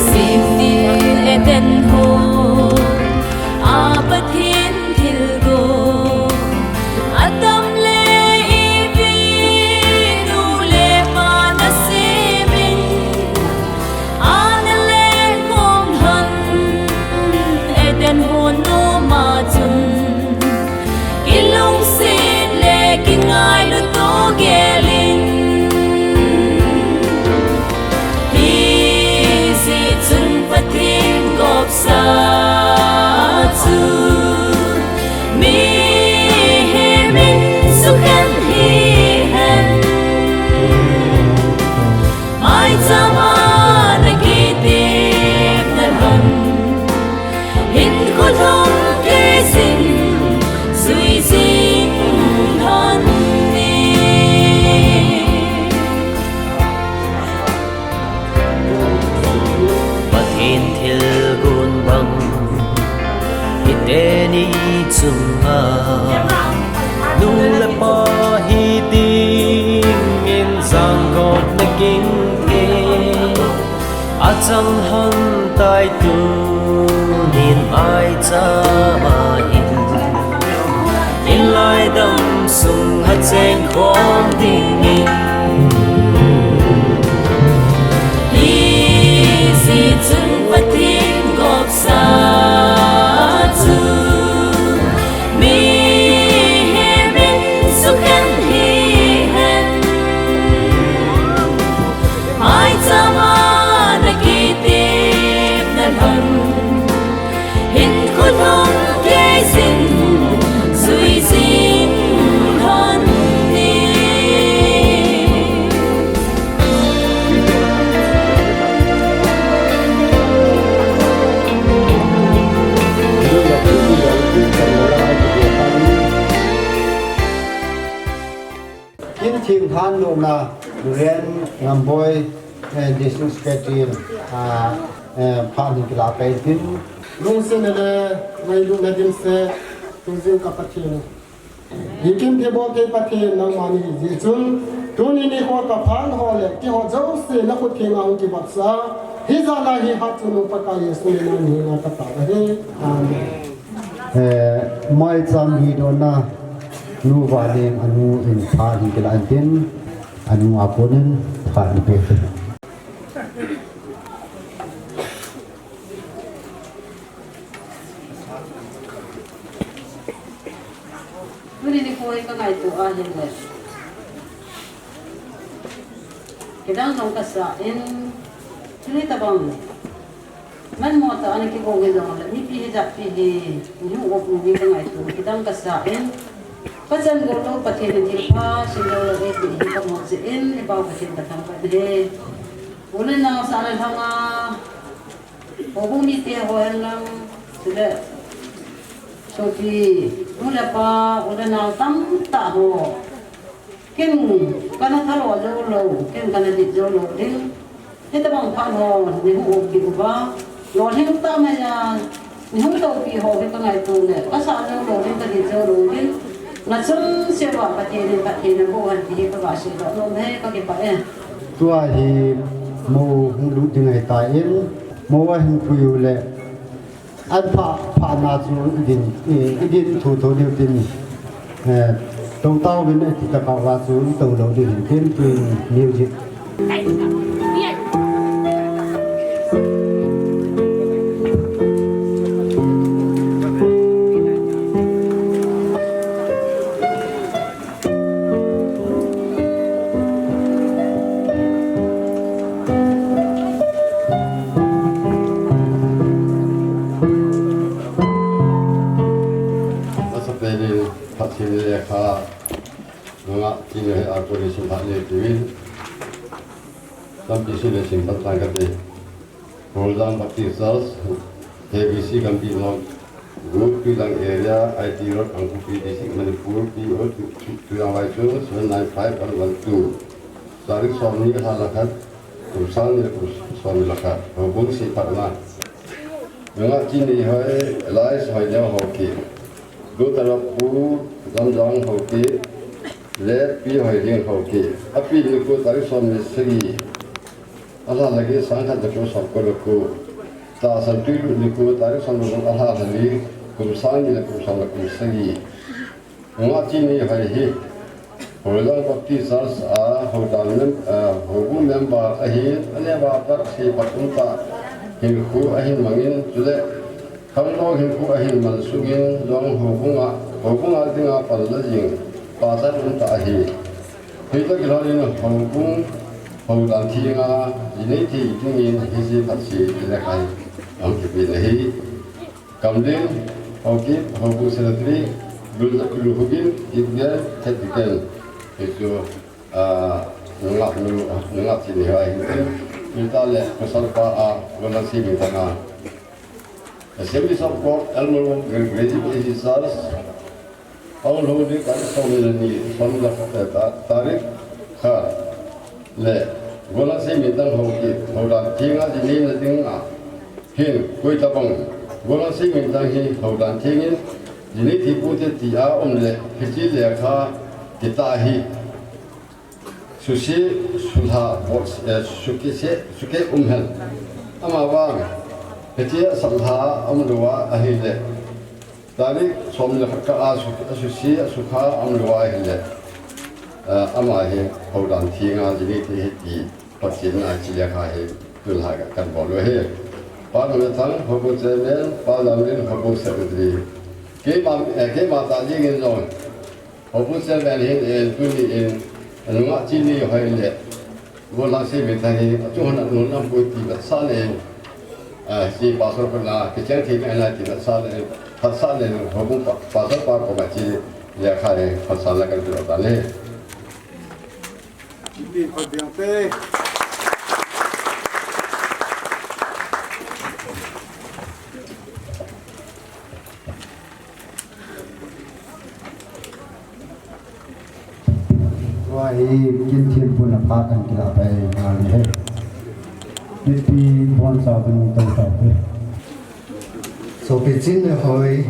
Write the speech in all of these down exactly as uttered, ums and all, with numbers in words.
Singtin Eden ho, a Pathen thilgon, Adam le Evi nu le pa na semin, ana lengkhom lhon Eden hon noma chun, kilungset le kingailu toh gelin, hijeh chun Pathen gopsa chu mihem in sukhen hihen, maicham a na kitepna lhon, hinkho lhung kei jin jui jing lhon e. Pathen thilgon bang hiteni chunga, nu le pa hi dingin jangkot na ging e. Achang lhon tai tunin maicham a hin, in laidam sung a chengkhom dingin, hijeh chun Pathen gopsa chu mihem in sukhen hihen, maicham a na kitepna lhon, hinkho lhung kei jin jui jing lhon e. Kin thing than lona Ren Ngamboi, eh, District Secretary, ah, eh, phat hin kila pei tin. Lungsetna le ngailutna dimset, tujing ka Pathen. Hikim thibol kei Pathen nangma nahi jeh chun, tuni nikho ka phat ho le kihou jouse na khut thenga hung kivopsa, hijat a hi hatchungnung Pakai Jesu mina nahi na ka tao ahi. Amen. Eh, maicham lhuidonna Nu Vaneng anu in phat hin kila intin, anu a konin phat hin pe. Tuni nikho hi ka ngaito ahile, kidang jong kasa in, tuni tabang manmo tah a ana kigong hijongle, mipi hijat pi hi, nihung op nung hi ka ngaito, kidang kasa in, ka chan gou lou Pathen in thilpha sim lou lou e ti hi ka mu jeh in, i Pau Pathen ka thangvah e. U le nao sah le lhanga, houbung mite ho hen lang, chule sopi, nu le pa, u le nao tamtah ho. Ken kana thalo jou lou, ken kana dit jou lou ding. Hitabang phat ho, nei hung ompeh uva. Lolhing tah mai a, nei hung toupi ho hi ka ngaito le, ka sah jou lou ding, ka dit jou lou ding. Nachung seuva Pathen in phatthei naboh hen ti hi ka gasei doh nom e, ka kipah e. Tua hi mou hung lut ding ahitan, mou ahin pui u le, an pha, phana chu i din, i, i din thotho diu tin, eh, tou tauvin ati tah uva chu i tou lou ding hin tin, tin music. Masapen in Pathen lekha nungah tina hi a koni sim phat nei tiuvin, tampi sim le sim phat tan kate. Khuldang Baptist Church, K B C Gampi North, Group Tuilang Area, I T Road, Kangpokpi District, Manipur, P O two, two, two, two, seven nine five one one two. Tarik somni, lha lha khat, kum sang ni le kum somni le khat. Houbung seiphatna. Nungah Chinhoi, alias Hoineo Haokip. Daughter of Pu Jamjang Haokip, late Pi Hoilhing Haokip. Api nikho tarik somni le sagi, alha lha get, sang khat le ko som ko le ko. Tahsan Tuilut nikho tarik somni le gup, alha lha li, kum sang ni le kum som le kum sagi. Nungah Chinhoi hi Hoilang Baptist Church a houdan mem-, ah, houbung member ahin, aneo a pat seiphat umtah hinkho ahin mangin, chule khangdong hinkho ahin man sungin jong houbung a, houbung a dinga panla jing pachat umtah ahi. Hitia kilhonin houbung houdan thenga ji nei thei dingin hiche phatse lekha hi ahung kipen ahi. Kamlen Haokip, Houbung Secretary, Lul-, Lulhugin Kipgen, Thepdiken. Hichu, ah, Nungah nu, Nungah Chinhoi ahin. Mita le Pastor pa a, Golhang Seimintang a. Assemblies of God, Elmore, Grace Baptist Church, Paul Holy, tarik somni le ni, somni le, eh, ta-, tarik khat le, Golhang Seimintang Haokip, houdan thenga ji neina dinga hin, koi tabang, Golhang Seimintang hi houdan thengin ji nei thei poute tia um le, hiche lekha kitah hi suse, sulha, bol, eh, sukise, sukeh um hen. Amavang, hiche a saplha a um lou a ahile, tarik somni le khat a su-, asuse, asukha a um lou a ahile, eh, ama hi houdan thenga ji nei thei ahi ti, Pathen a hiche lekha hi tulha ka, kan bol u ahi. Pa Ngamlethang, Houbung Chairman, Pa Lamlen, Houbung Secretary. Keima, eh, keima tah jengin jong, Houbung Chairman hin, eh, tuni in, Nungah Chinhoi le Golhang Seimintang hi, achung hon a nunlam poi ti vetsahna in, eh, hiche Pastor pa na, kicheng thei ngai nai ti vetsahna in, phatsahna in, Houbung pa, Pastor pa koma hiche lekha hi phatsahna kan pe u tan ahi. Din phat ding te. Tua hi kin thim pun a phat kan kila pai ngal ahi. Mipi boncha ding tau tau hi. Sopi Chinhoi,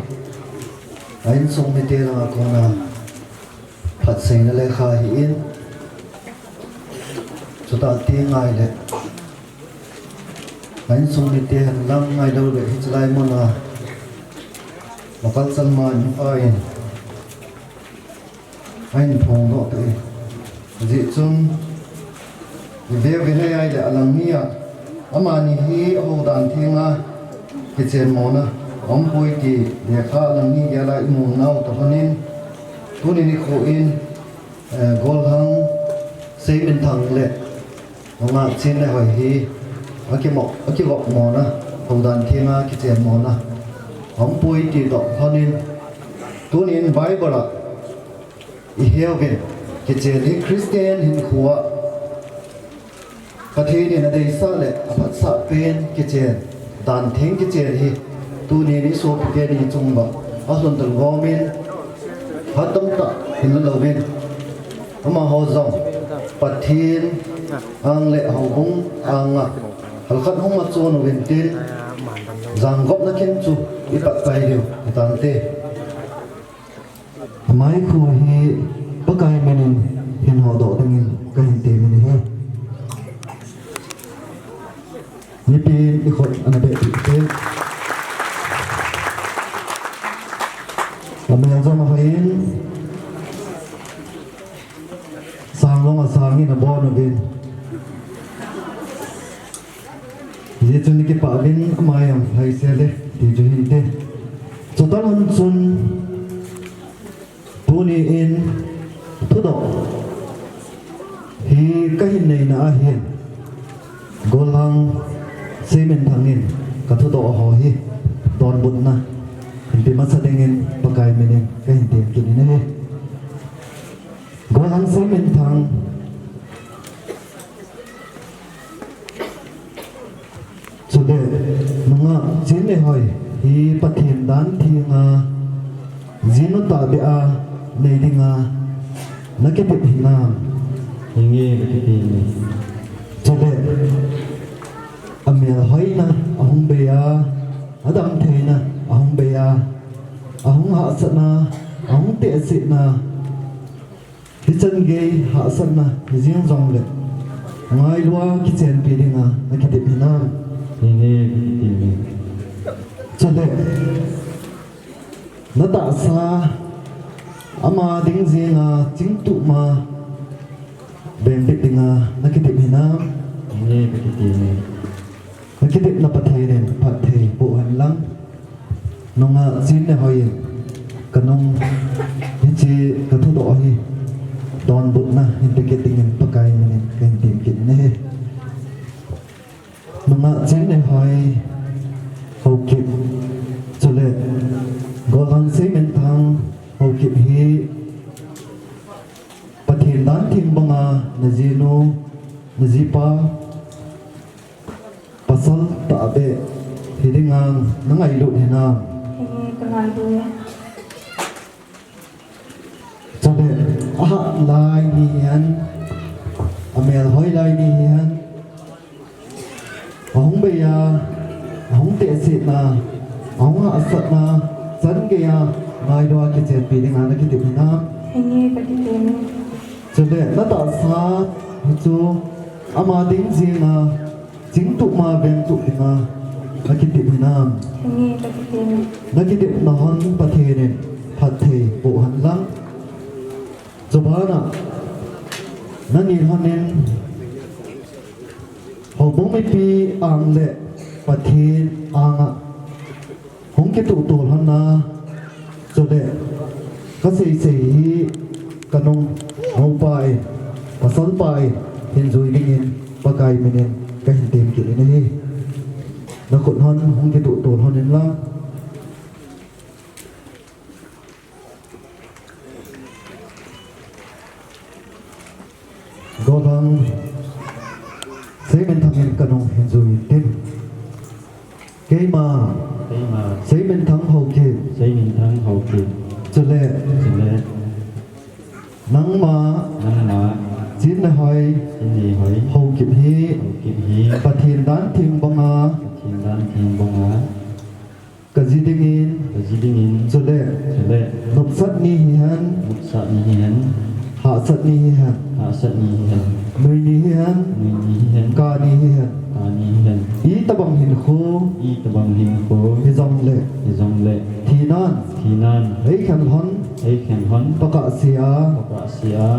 a insung mite langa kona phatseina lekha ahin, chutah teng ahile, a insung mite henlang ngailou le hiche lai muna Makal Chalma in pa in ahin phongdoh tai. Hijeh chun, i veu vin ahile alang ni a, amani hi houdan thenga kichen mona aumpoi ti lekha alang ni gel a imu nau toh lhonin, tuni nikho in, eh, Golhang Seiminthang le Nungah Chinhoi hi akimo-, akivop mona, houdan thenga kichen mona aumpoi ti toh lhonin, tunin Bible a iheuvin, kichen hi Christian hinkhoa Pathen in adeisah le aphatsah pen kichen, dan theng kichen hi tunin isopi teni chunguva alhun tel gomin, phat tamtah hinla louvin, amaho jong Pathen ang le houbung anga halkhat hung machon uvintin, jangopna kin chu ipat pai diu hitante. Amaikho hi Pakai minin hin hodoh dingin kahin temin ahi. Mipin ikhut ana behpeh ute. Amel jong ahoi in, sang jong asangin abon uvin. Hijeh chun ikipah uvin, amai jong hoise le ti chu hinte. Chuti lhon chun, tuni in thudoh hi kahin neina ahin, Golhang Seiminthang in kathudoh ho hi donbutna hinpe masa dingin Pakai minin kahin tem kit in ahi. Golhang Seiminthang chule Nungah Chinhoi Hi Pathen dan thenga, jinu tahbeh a nei dinga nakitep hinam? Hinge, kakitep e. Chule, amelhoina ahung bei a, adamtheina ahung bei a, ahung hahsatna, ahung tehsetna, hichan gei hahsatna hijing jongle, ngailua kichenpi dinga nakitep hinam? Hinge, kakitep e. Chule, natahsa ama ding jenga chingtuhma vengbit dinga nakitep hinam? Hinge, kakitep e. Nakitepna Pathen in phatthei boh henlang. Nungah Chinnehoi in kanung, hiche kathudoh hi donbutna hin pe kit dingin Pakai minin kahin tem kit in ahi. Nungah Chinnehoi, Haokip, chule Golhang Seiminthang, Haokip hi Pathen dan theng banga najinu, najipa, pasal tahbeh hi dinga nangailut hinam? Hinge, kangailut e. Chule, ahah lai ni hihen, amelhoi lai ni hihen, ahung bei a, ahung tehsetna, ahung hahsatna chan geiya ngailua kichenpi dinga nakitep hinam? Hinge, kakitep e. Chule, natahsa hichu ama ding jenga chingtuhma vengtuh dinga nakitep hinam? Hinge, kakitep e. Nakitepna hon Pathen in phatthei boh henlang. Chubana, nani lhonin houbung mipi ang le Pathen anga hung kituhtol lhonna, chule kaseisei hi kanung, houpa in, pasalpa in hin jui dingin Pakai minin kahin tem kit in ahi. Nakhut hon hung kituhtol lhon inlang. Golhang Seiminthang in kanung hin jui intin. Keima. Keima. Seiminthang Haokip. Seiminthang Haokip. Chule. Chule. Nangma. Nangma. Chinnehoi. Chinnehoi. Haokip hi. Haokip hi. Pathen dan theng banga. Pathen dan theng banga. Kaji dingin. Kaji dingin. Chule. Chule. Nopsat ni hihen. Nopsat ni hihen. Hahsat ni hihen. Hahsat ni hihen. Nui ni hihen. Nui ni hihen. Kani hihen. Kani hihen. Itobang hinkho. Itobang hinkho. Hijongle. Hijongle. Thinan. Thinan. Eikhen lhon. Eikhen lhon. Pakah sea. Pakah sea.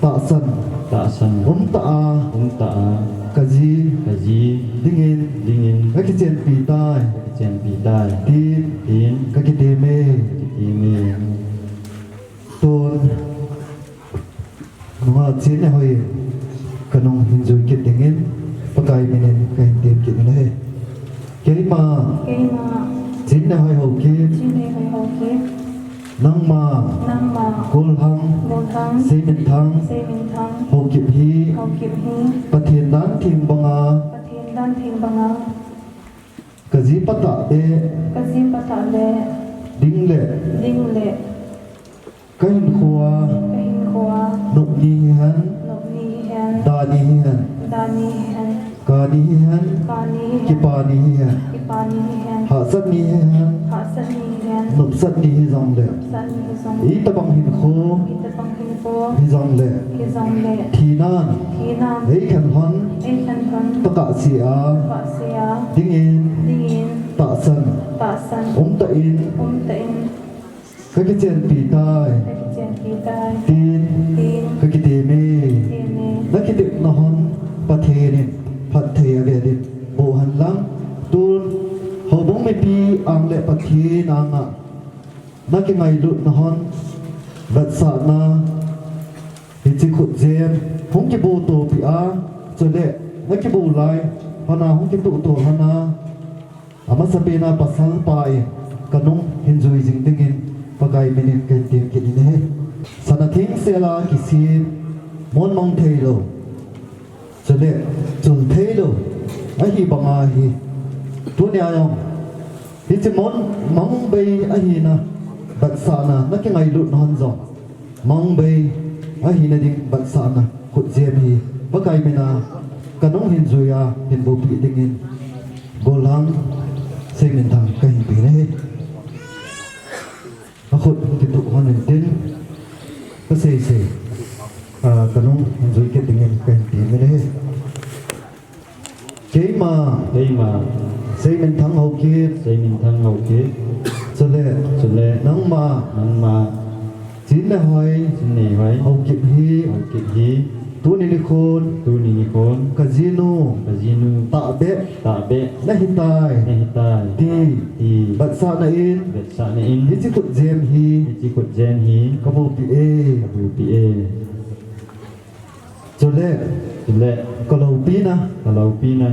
Tahsan. Tahsan. Umtah a. Umtah a. Kaji. Kaji. Dingin. Dingin. Kakichenpi tai. Kakichenpi tai. Tin. Tin. Kakitem e. Kakitem e. Tun. Nungah Chinnehoi kanung hin jui kit dingin Pakai minin kahin tem kit in ahi. Keima. Keima. Chinnehoi Haokip. Chinnehoi Haokip. Nangma. Nangma. Golhang. Golhang. Seiminthang. Seiminthang. Haokip hi. Haokip hi. Pathen dan theng banga. Pathen dan theng banga. Kajipa tahbeh. Kajipa tahbeh. Ding le. Ding le. Kahinkhoa. Kahinkhoa. Nop ni hihen. Nop ni hihen. Da ni hihen. Da ni hihen. Kani hihen. Kani hihen. Kipa ni hihen. Kipa ni hihen. Hahsat ni hihen. Hahsat ni hihen. Nopsat ni hijongle. Nopsat ni hijongle. Itobang hinkho. Itobang hinkho. Hijongle. Hijongle. Thinan. Thinan. Eikhen lhon. Eikhen lhon. Pakah sea. Pakah sea. Dingin. Dingin. Tahsan. Tahsan. Umtah in. Umtah in. Kakichenpi tai. Kakichenpi tai. Tin. Tin. Kakitem e. Tem e. Nakitepna hon Pathen in phatthei avel in boh henlang. Tun houbung mipi ang le Pathen anga nakingailutna hon vetsahna, hiche khutjem hung kibotopi a, chule nakibo lai hon a hung kituhtol lhon a, amasapen a pasalpa in kanung hin jui jing dingin Pakai minin kahin tem kit in ahi. Sana thengsel a kisem, mon mang theilou, chule chul theilou ahi banga hi tunia jong Hiche mun mangbei ahina, vetsahna, nakingailut nahon jong mangbei ahina ding vetsahna khutjem hi Pakai mina kanung hin juiya hin bohpeh dingin Gollhang Seiminthang kahin pe nahi. Akhut kituh hon intin, kasei sei, ah, kanung hin jui kit dingin kahin pe nahi. Keima. Keima. Seiminthang Haokip. Seiminthang Haokip. Chule. Chule. Nangma. Nangma. Chinneihoi. Chinneihoi. Haokip hi. Haokip hi. Tuni nikhon. Tuni nikhon. Kajinu. Kajinu. Tahbeh. Tahbeh. Nahitai. Nahitai. Ti. Ti. Vetsahna in. Vetsahna in. Hiche khutjem hi. Hiche khutjem hi. Kabohpeh e. Kabohpeh e. Chule. Chule. Kaloupina. Kaloupina.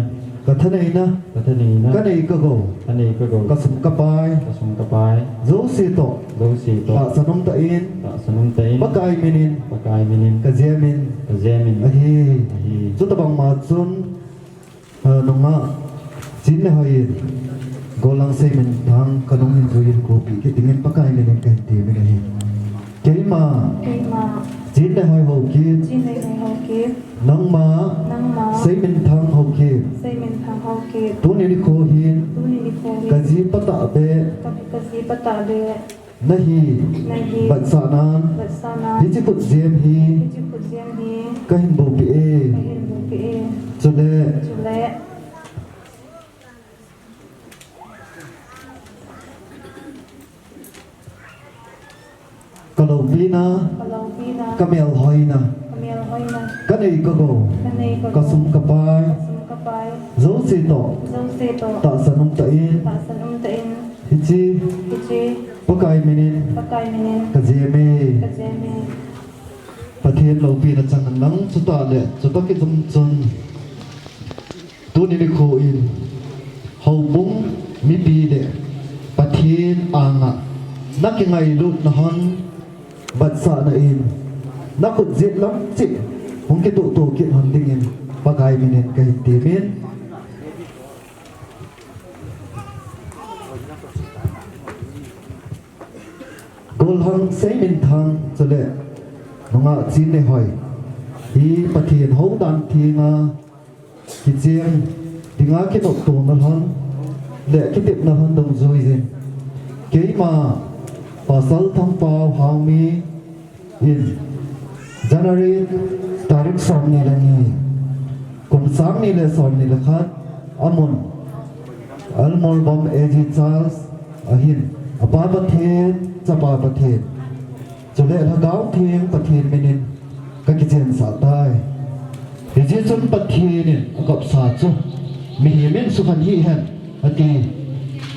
Kathaneina. Kathaneina. Kanei kagou. Kanei kagou. Kasum kapai. Kasum kapai. Jouse toh. Jouse toh. Tahsan umtah in. Tahsan umtah in. Pakai minin. Pakai minin. Kajemin. Kajemin. Ahi. Ahi. Chutabang ma chun, ah, nungah Chinneihoi in Gollhang Seiminthang kanung hin jui hin bohpeh kit dingin Pakai minin kahin temin ahi. Keima. Keima. Chinneihoi Haokip. Chinneihoi Haokip. Nangma. Nangma. Seiminthang Haokip. Seiminthang Haokip. Tuni nikho hin. Tuni nikho hin. Kajipa tahbeh. Ka, kajipa tahbeh. Nahi. Nahi. Vetsahnan. Vetsahnan. Hiche khutjem hi. Hiche khutjem hi. Kahin bohpeh e. Kahin bohpeh e. Chule. Chule. Kaloupina. Kaloupina. Kamelhoina. Kamelhoina. Kanei kagou. Kanei kagou. Kasum kapai. Kasum kapai. Jouse toh. Jouse toh. Tahsan umtah in. Tahsan umtah in. Hiche. Hiche. Pakai minin. Pakai minin. Kajeme. Kajeme. Pathen loupina chang hen lang, chutah le, chutah kijum chun. Tuni nikho in, houbung mipi le Pathen anga nakingailut nahon, vetsahna in, nakhut jet lam cheh hung kitoh toh kit hon dingin, Pakai minin kahin temin. Gollhang Seiminthang chule nungah Chinneihoi hi Pathen houdan thenga kicheng dinga kinoptona lhon le kitepna lhon dungjuiyin, keima Pasal Thangpao Haomi in January tarik somni le ni, kum sang ni le somni le khat, amun Almolbom A G Church ahin, Apa Pathen, Chapa Pathen, chule Lhagao Theng Pathen minin kakichensah tai. Hijeh chun Pathen in akopsa chu mihem in sukhen hih hen ati.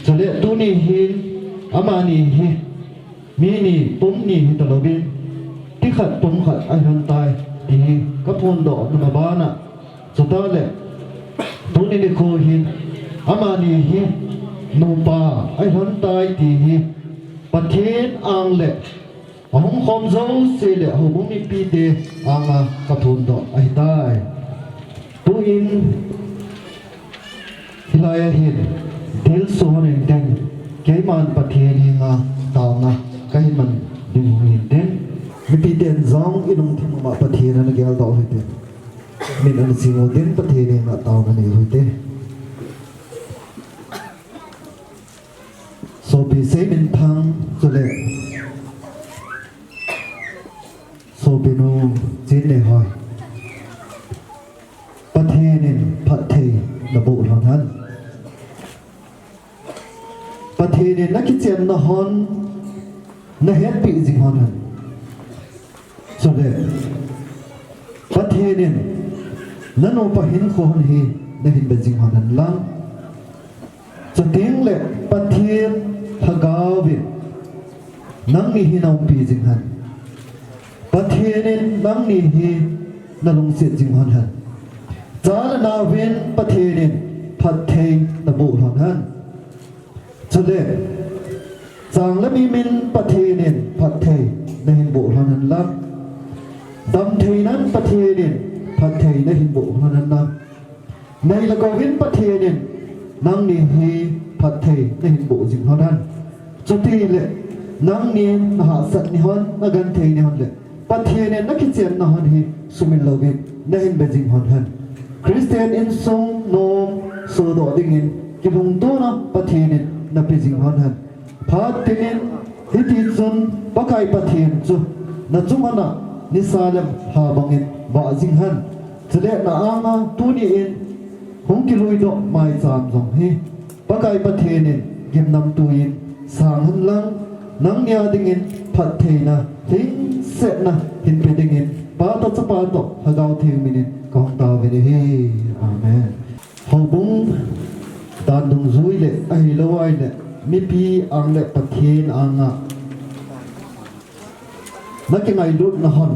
Chule tuni hin amani hi mi ni, pum ni hitalouvin, ti khat pum khat ahi lhon tai, ti hi kaphondoh nau ma bana. Chutah le, tuni nikho hin, amani hi nupa ahi lhon tai, ti hi Pathen ang le ahung khom jouse le houbung mipite anga kaphondoh ahitai. Tuin, hilai a hin, dilsu hon intin, keiman Pathen henga taona kahin man ding hung hintin. Mipiten jong ilungthim uva Pathen ana geldoh u hitin. Min ana sing utin, Pathen henga taona nei u hite. Sopi Seiminthang chule sopinu Chinneihoi. Pathen in phatthei naboh lhon hen. Pathen in nakichenna hon nahetpeh jing lhon hen. Chule, Pathen in nanupa hinkho hon hi nahin be jing lhon hen lang. Chuteng le Pathen Lhagao vin nangni hi naumpi jing hen. Pathen in nangni hi nalungset jing lhon hen. Cha le nao vin Pathen in phatthei naboh lhon hen. Chule, chang le mi min Pathen in phatthei nahin boh lhon hen lang. Damtheinan Pathen in phatthei nahin boh lhon hen lang. Nei le gou vin Pathen in nangni hi phatthei nahin boh jing lhon hen. Chutile, nangnin nahahsat nahon, nagenthei nahon le, Pathen in nakichenna hon hi sumil louvin nahin be jing lhon hen. Christian insung nom sodoh dingin kilungtona Pathen in napeh jing lhon hen. Phat tinin, hitichun Pakai Pathen chu nachung uva nisa le lha bangin vah jing hen. Chule na-anga tuni in hung kiluidoh maicham jong hi Pakai Pathen in gimnamtui in sang hen lang, nangnia dingin phattheina, lhingsetna hinpe dingin Pa toh Chapa toh Lhagao Theng minin kahung taovin ahi. Amen. Houbung dan dungjui le ahilou ahile mipi ang le Pathen anga nakingailutna hon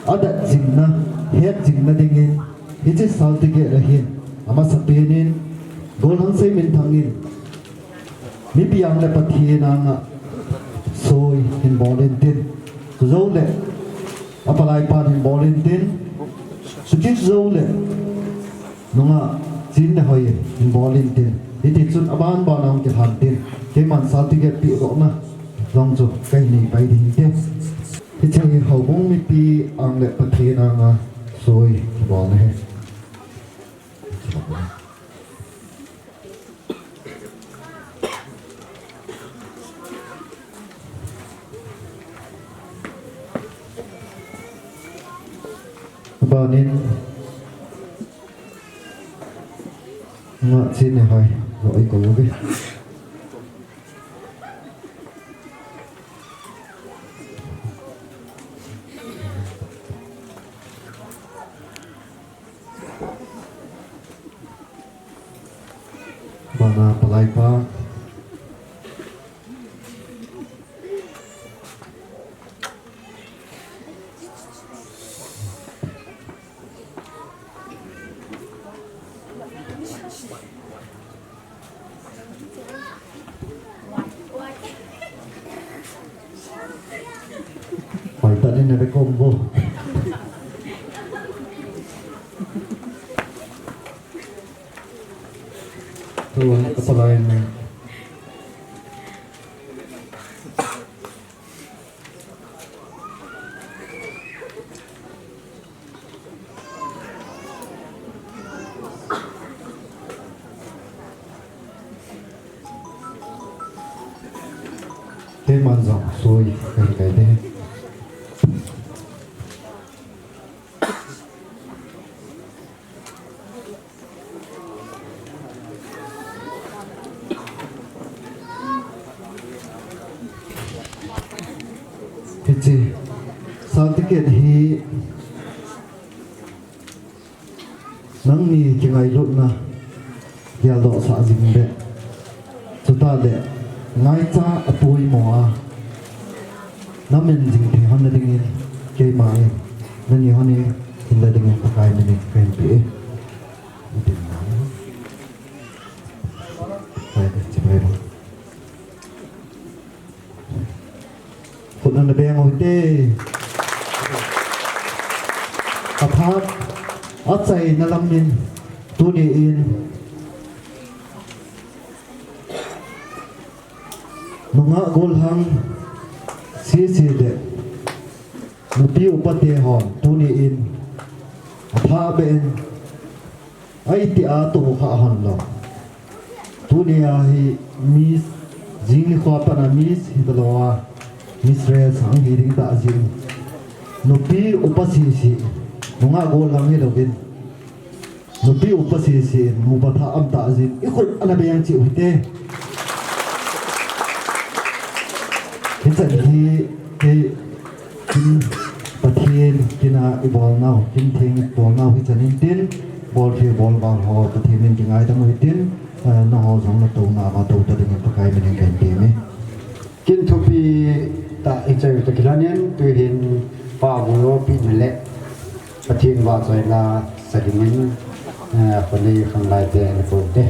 adat jingna, het jingna dingin hiche Salty Gate ahin, amasapen in Golhang Seiminthang in mipi ang le Pathen anga soi hin bol intin, chujoule apalai pan hin bol intin, chuti joule nungah chin le hoi hin bol intin, hitichun aban ban a hung kilhan tin, keiman Salty Gate pehdohna jong chu kahin nei pai ding hite. Hiche hi houbung mipi ang le Pathen anga soi kibolna ahi. Abanin ngah chin le hoi lo ei kol uve. Bana palai pa. Pai ta ni na be kom bo. Tu wan ka palai na. Keiman jong soi kahin kai ding. Hiche Salty Gate hi nangni kingailutna geldoh sah jing beh. Chutah le ngaicha apoimo a namin jing thei lhon na dingin keima in nani lhon in hin la dingin Pakai minin kahin pe e. Khut ana beng u hite. Aphat achaina lamin tuni in nungah gollhang sese le nupi upate hon tuni in aphat beh in Ahi tia tohkha hon lou. Tunia hi Miss, jing nikho a pat a Miss hitalou a, Mistress hung hi ding tah jeh in. Nupi upa sese, nungah gollhang hilouvin, nupi upa sese, nupa thah um tah jeh in, i khut ana beng cheh u hite. Hichan hi, hi, Kin, Pathen kin a i bolnau, kin theng i bolnau hichan in tin, bolthei bolval ho Pathen in kingaidam u hitin, eh, nangho jong natouna a tou ta dingin Pakai minin kahin temme. Kin thupi tah hiche toh kilhonin, tuhin Pa Vuiopina le Pathen vahchoi la sa dingin, eh, khonei khanglai te nakou te.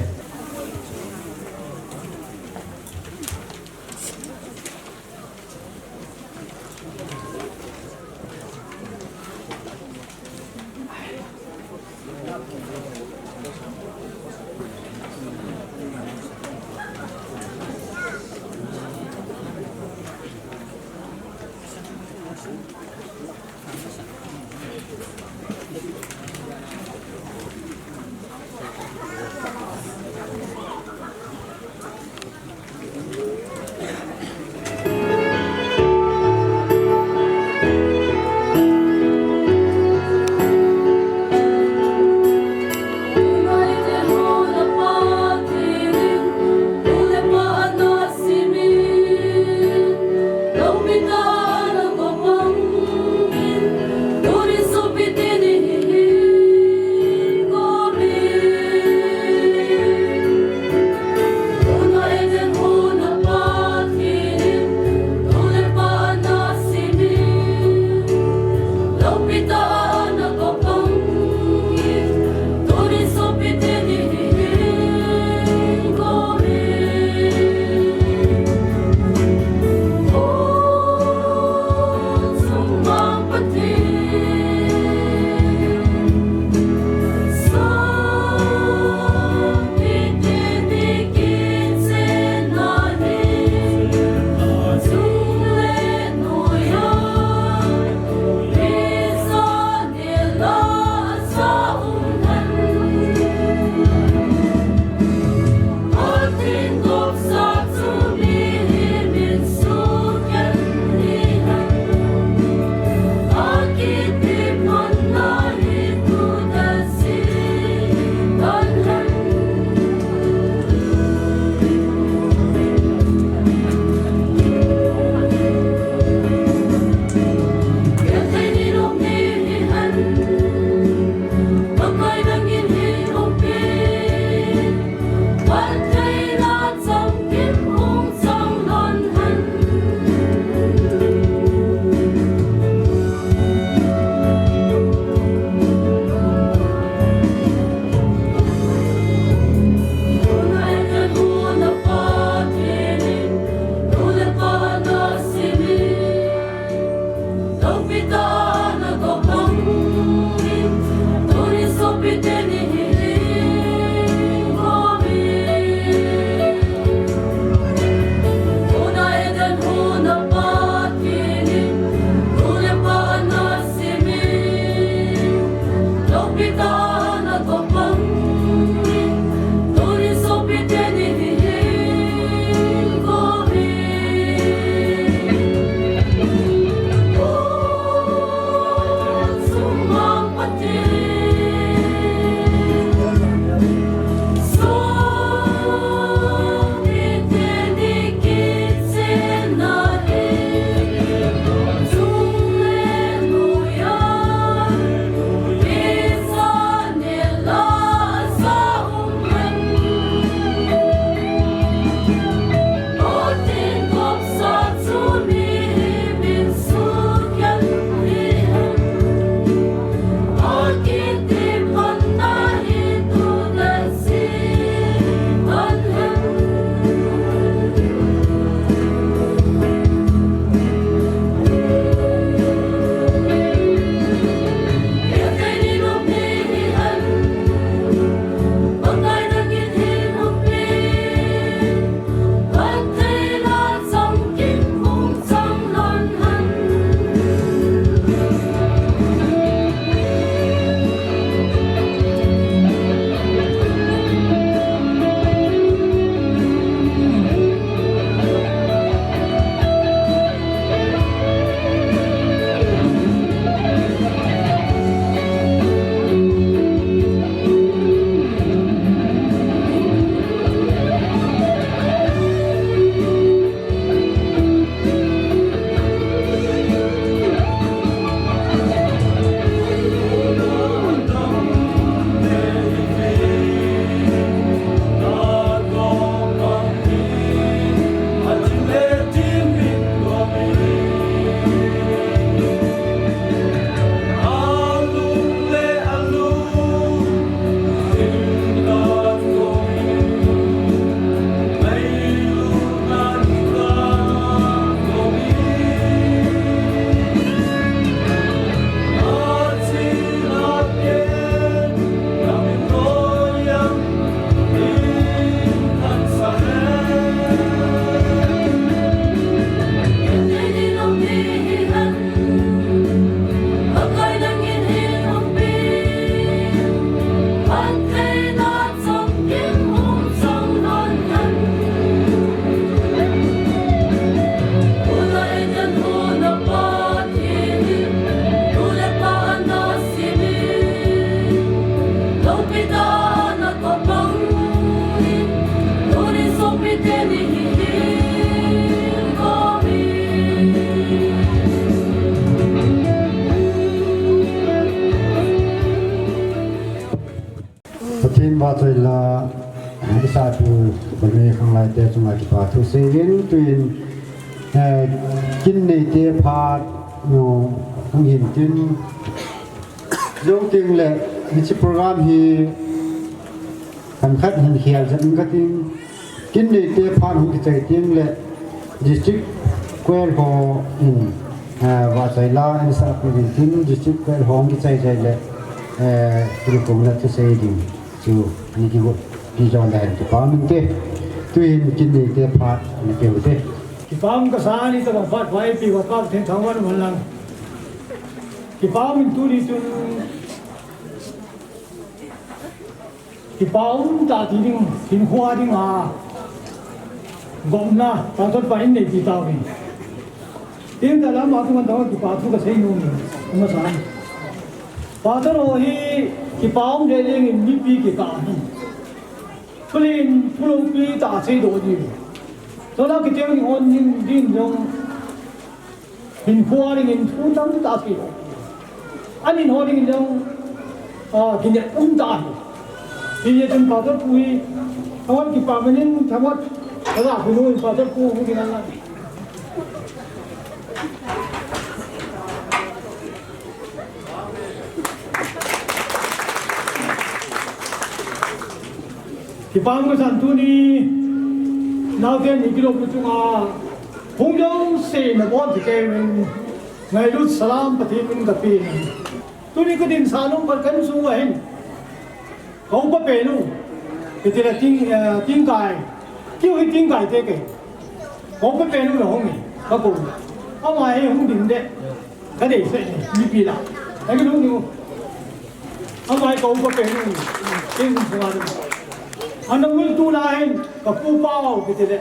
Achaila, isa tu bami khanglai te chunga kipa thu seivin tuin, eh, kin nei te phat nu hung hin tin, jong ting le, hichi program hi kan khat hin khial jat ning ka ting, kin nei te phat hung kichai ting le, district choir ho in, eh, va chai la, in sa pu din tin, district choir ho hung kichai chai le, eh, kin kum la tu sei ding. Chu, ni ki go, ki jon da hen kipa min te. Tuin kin nei te phat ni pe u te. Kipam ka sa ni ta bang phat vai pi va pap theng thang wan wan lang. Kipam min tu ni chun. Kipam ta ti ding, tin khua ding a. Gom na, ta tot pa in nei pi ta wi. Tin da lam a tu kan ta kipa tu ka sei nu ni. Kuma sa. Pastor ho hi kipa um le leng in mipi kikah hi. Pulin, pulou pi ta sei do di. Tuna kitiang ni hon nin din jong hin khua ring in thu tam ta sei do. Anin ho ring in jong, ah, kine um ta hi. Hi ye chun Pastor pu hi, thawan kipa manin thawan, thawan pu nu in Pastor pu hu ding an la. Kipam ka san tuni, naote ni kilom lu chunga, hung jong se na bon ti ke min, ngailut salam Pathen min ka pe. Tuni ka din sa nung kan kan su ahin. Ka upa penu, kiti le ting, eh, tingkai. Keu hi tingkai te ke. Ka upa penu na hung ni, ka ko. Ama hi hung ding de. Ka dei se ni, mipi la. Ka ki hung ni. Ama hi ka upa penu, ting hung ni. Ana mul tu na hin, ka pu pau, kiti le.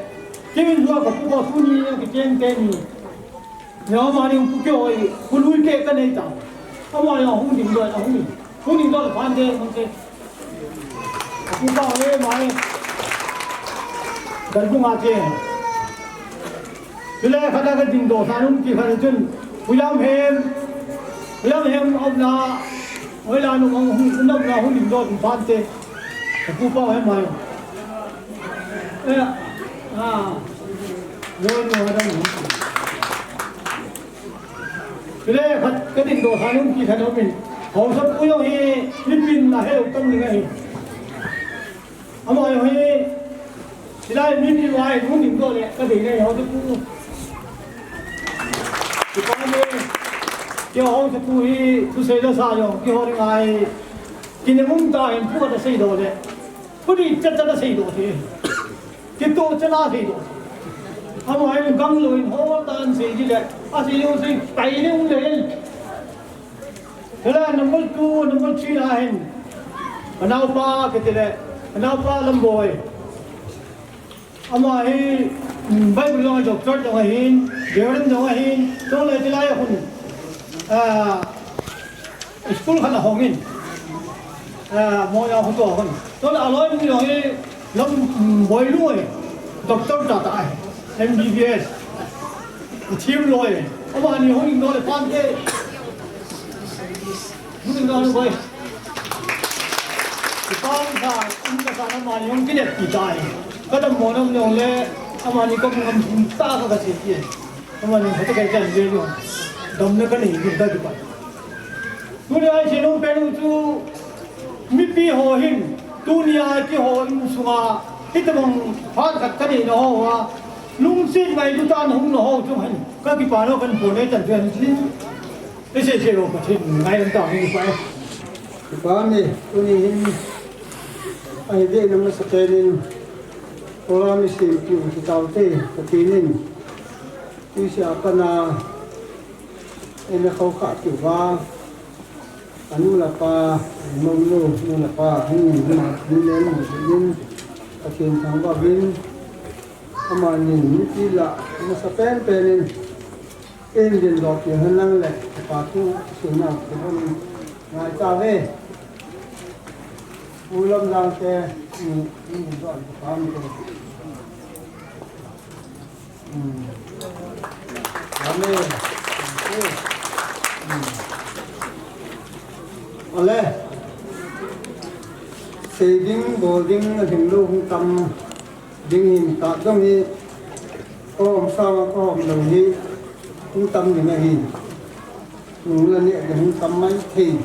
Keu hi ka pu pau tu ni, ki tiang te ni. Ni ama ni pu ke oi, pu lui ke ka nei ta. Ama ya hung ding doi, hung ding. Hung ding doi phan de, hung de. Pu pa he mai. Dal bu nga che. Chule khat a ka ding do sa nung ki khat chun. Pu Yam Hem. Pu Yam Hem om na. Oi la nung hung, hung ding doi phan de. Pu pa he mai. Eh, ah. Lo ni ha dang. Chule khat ka ding do sa nung ki khat um in. Haosapu jong hi, mipin na he u tam ding ahi. Ama jong hi, hilai mipi vai hung ding do le, ka ding nei haosapu. Kipah e, kei haosapu hi, thusei la sa jong, kihou ding ahi. Kinem um ta hin, thu ka ta sei do le. Thu di chat chat ta sei do te. Kitoh chan a sei do. Ama hin gang lou in ho tan sei ji le. A sei lou sei kai le um le. Hela number two, number three na hin. Ka naopa kiti le. Ka naopa Lamboi. Ama hi, mm, Bible jong doctor jong ahin, Reverend jong ahin, chule tilai a hun. Ah, School khat a hong in. Ah, mo ya hu to hon. To la loi mu jong hi lam, mm, boi lu e. Doctor ta ta e. M B B S. Thim loi e. Ama ni hong in do le pan te. Mu in do le boi. Pan sa, um ka sa na ma ni hong kile pi ta e. Ka dam mo nam jong le, ama ni ka mu am ta ka ka se ti e. Ama ni ka ta ka ka le jong. Dam na ka ni ka ta ki pa. Tuni a i sei nom pen u chu mipi ho hin, tuni a kihou insunga, hitobang phat khat ka neina ho a, lungset ngailut a na hung na ho chung hin, ka kipa lou kan pon e tan pen hin, i sei sei lou Pathen ngai lam ta hi pa e. Kipa me, tuni hin, ahi ve na masapen in, program i sempeh u ti tau te, Pathen in, tui sia kana, Ei le khou kha tiu va, a nu le pa, mong nu, nu le pa, hung ning ma, hung nen mu in, Pathen thangvah in, amani mipi lah, masa pen pen in, in din doh pi hen lang le, pa thu, sun na, thu hon ngai ta ve. Pu Lamjang te, in, in din doh, pa mi te. Amen. Ale. Sei ding, bol ding, a ding lou hung tam ding hin, ta dong hi, ka hom sang a ka hom lou hi, hung tam ding ahi. Nung la ni a ding hung tam mai thei.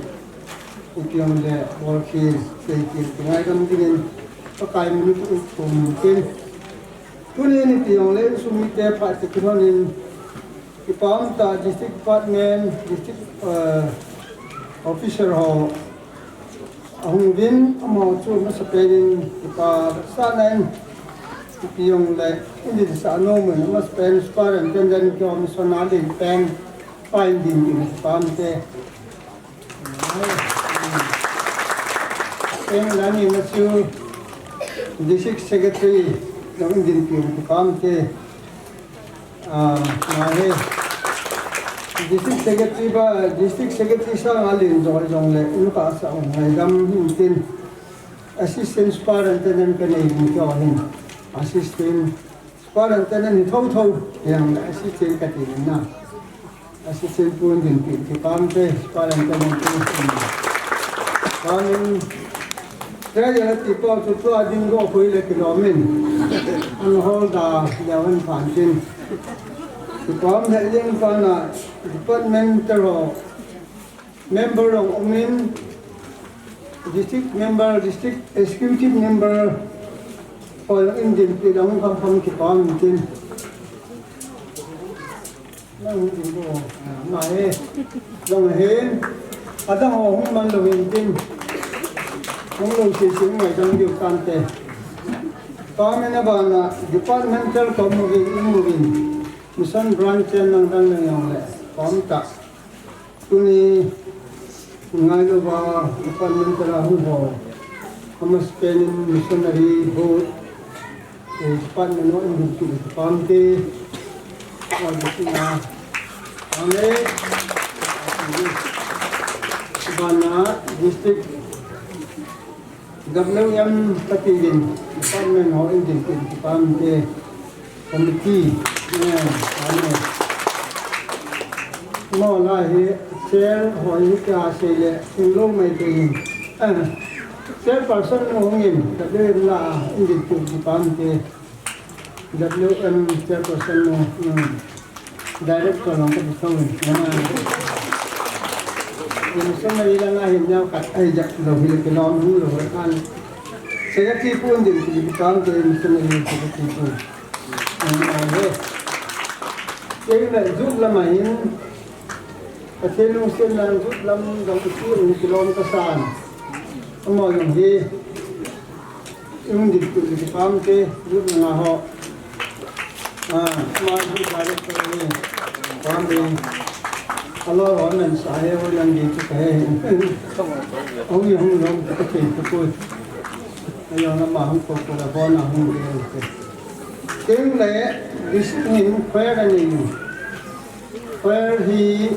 Ipi hong le, bol khel, sei khel, ti ngai dam ding in, Pakai min in ka um tum tin. Tuni nipi hong le, insung mite phat te kilhon in, Kipah um tah, district department, district, eh, officer ho ahung uvin, amaho chu amasapen in kipah sahna in, ipi hong le, in dinsah nom un, amasapen superintendent kihou mission a ding pen, pa in din ding kipah um te. Eng lani na chu District Secretary jong in dinpi u kipah um te. Ah, na he. District Secretary ba, District Secretary sanga len jong jong le, in ka sa ong ngaidam hin tin. Assistant Superintendent ka nei ding kio hin. Assistant Superintendent hi thotho, yang assistant ka ti na. Assistant pu in dinpi, kipah um te, Superintendent pu. Kipah um in, treasurer ti pa chu tua ding go khoi le kilom in. An hol da, ya van phan tin. Kipah um he ling pa na, department te ho. Member jong um in, district member, district executive member, ho jong in dinpi lang kham kham kipah um tin. Nang hung ding ko, ah, ma e. Jong hin, adang ho hung man lou hin tin. Hung lou sese ngaidam diu tante. Kipah um in abana, departmental ko mu vin, in mu vin. Mission branch chen lang dang lang jong le. Kipah um tah. Tuni ngailouva department tara hung ho. Amasapen in missionary ho. Eh, department ho in dinpi kipah um te. Aw, di sina. Amen. Bana district W M kati din, department ho in dinpi kipah um te, committee, eh, amen. Mo la hi, chair ho hi ka sei le, in lo mai te hin. Eh, chairperson no hung in, W M la in dinpi kipah um te. W M chairperson no, hmm. Director lang ka thong. Missionary lang a hin neo khat ahi jep lou hi kilom hung lou kan. Secretary pu in dinpi kipah um te, missionary secretary pu. Kei le jut lam a hin. Pathen lungset nan jut lam jong iti in kilom kasan. Amaho jong hi. Yung di tu di pam te, yung nga ho. Ah, ma di ba de ko ni. Pam de. Alo ho nan sa he ho nan di tu ka he. Hung yung long tu ke tu ko. Ayo na ma hung ko ko la bo na hung de. Ken le, this in prayer ni. Prayer hi,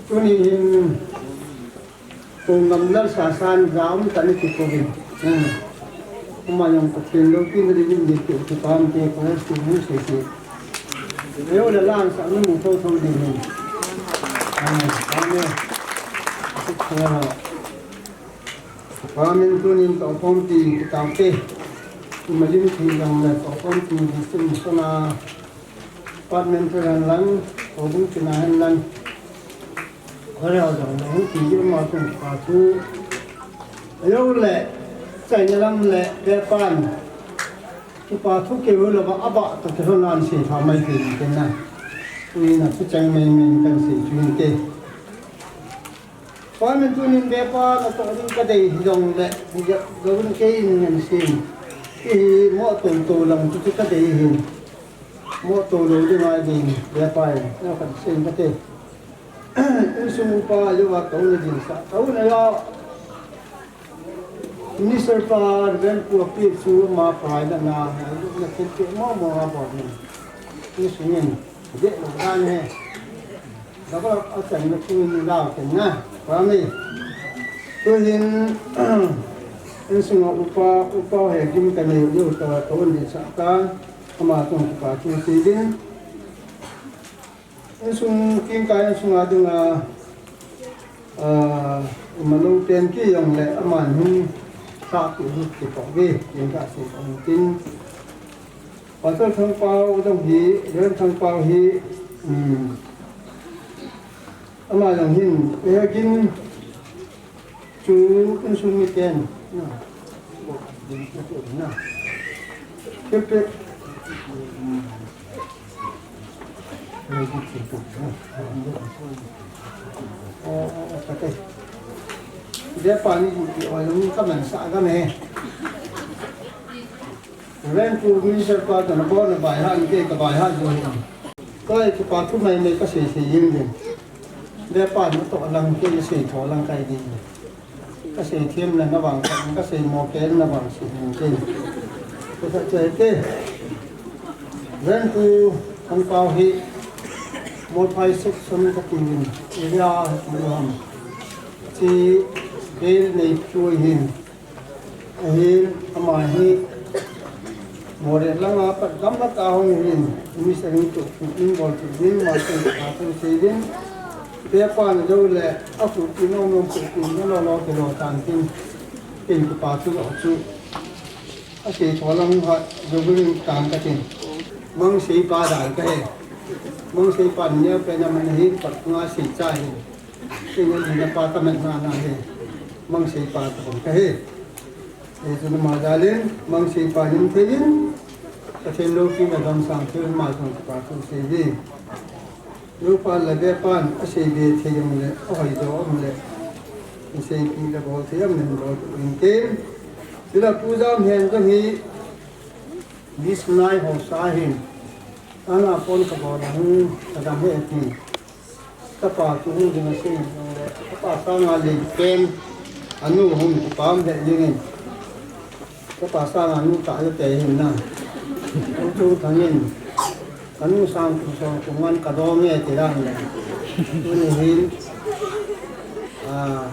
tuni hin, Kou ngam lal sa san ja um tah in ti kou vin. Hmm. Ama jong kou pen lou pi na ding in ti kou ti pam te kou ti mu se se. Leo la lang sa nu mu tho tho ding hin. Amen. Amen. Amen. Tunin tou pom ti tau te. Imalim ti jong le tou pom ti di sim sona. Department te hen lang, houbung tina hen lang. Khorel jong le hung ti jong ma tung pa thu. Ayo le, chaina lam le, bepan. Kipa thu keu le ba, aba to keu nan sei tha mai ti ni ken na. Tuni na thu chang mai mai kan sei chu hin te. Pamin tunin bepa na to ding ka dei hi jong le, hi ja, jong kei in ngan sin. Hi mo to to lang chu ka dei hin. Mo to lo ding ai ding, bepa e, na kan sin ka te. Insung pa yo wa to na ding sa, to na yo. Minister pa, Reverend Pu Api chu ma pa na na, na kin pe mo mo a pa ni. Insung in, de lo dan he. Daba a chan na tu ni lau ken na, pa mi. Tu hin, insung a upa, upa he gim ka nei, yo ta, ka un di sa ta, ama tong pa tu si din. Insung kin ka insung a ding a, Ah, Manu Pen ki jong le aman hin sa ki hi ki to ve, yin ka si ko tin. Pastor Thangpau dong hi, Reverend Thangpau hi, um, ama jong hin, eh, kin chu kun sun mi ken. Na. Na. Ke pe. Dia pani ki oi lung ka man sa ga me. Ren pu minister pa ta na bo na bai han ke ka bai han jo. Ko ai ki pa tu mai mai ka sei sei yin de. Dia pani to lang ke sei to lang kai de. Ka sei thiam le na vang, ka sei mo ken na vang sei thiam ken. Ka sa chai te. Ren pu Thangpau hi Molphai section ka ti in area mu ham. Chi bel nei chu hin. Ahin ama hi Moreh langa pat gamla ta hung hin, minister in tu, in bol tu, in ma tu, pa tu sei din. Te pa na jo le, a tu, in ong ong tu, in lo lo ke lo tan tin. Ken ki pa tu lo chu. A sei tho lam ha, jo bin tan ka tin. Mang sei pa da ka he. Mang sei pa ni pe na man hin, pa nga sei cha hin. Ken ni na pa ka man na na he. Mang sei pa ka ka he. Jesu nama jal in, mang sei pa hin thei in, Pathen loupi na dam sang thei in, ama jong kipa thu sei ve. Nupa le bepan, asei ve thei jong le, ahoi jo um le, in seipi le bol thei um le, bol in ken. Chule Pu Jamhen jong hi, Miss Nai ho sa hin, ana pon ka bol a hung, ka dam he ti. Kapa tu hung ding a sei jong le, kapa sanga lei pen, anu hung kipam he ding in. Kapa sanga nu ta le te hin na. Hung tu thang in, anu sang tu song tu ngan ka dom e ti dan le. Tuni hin, ah,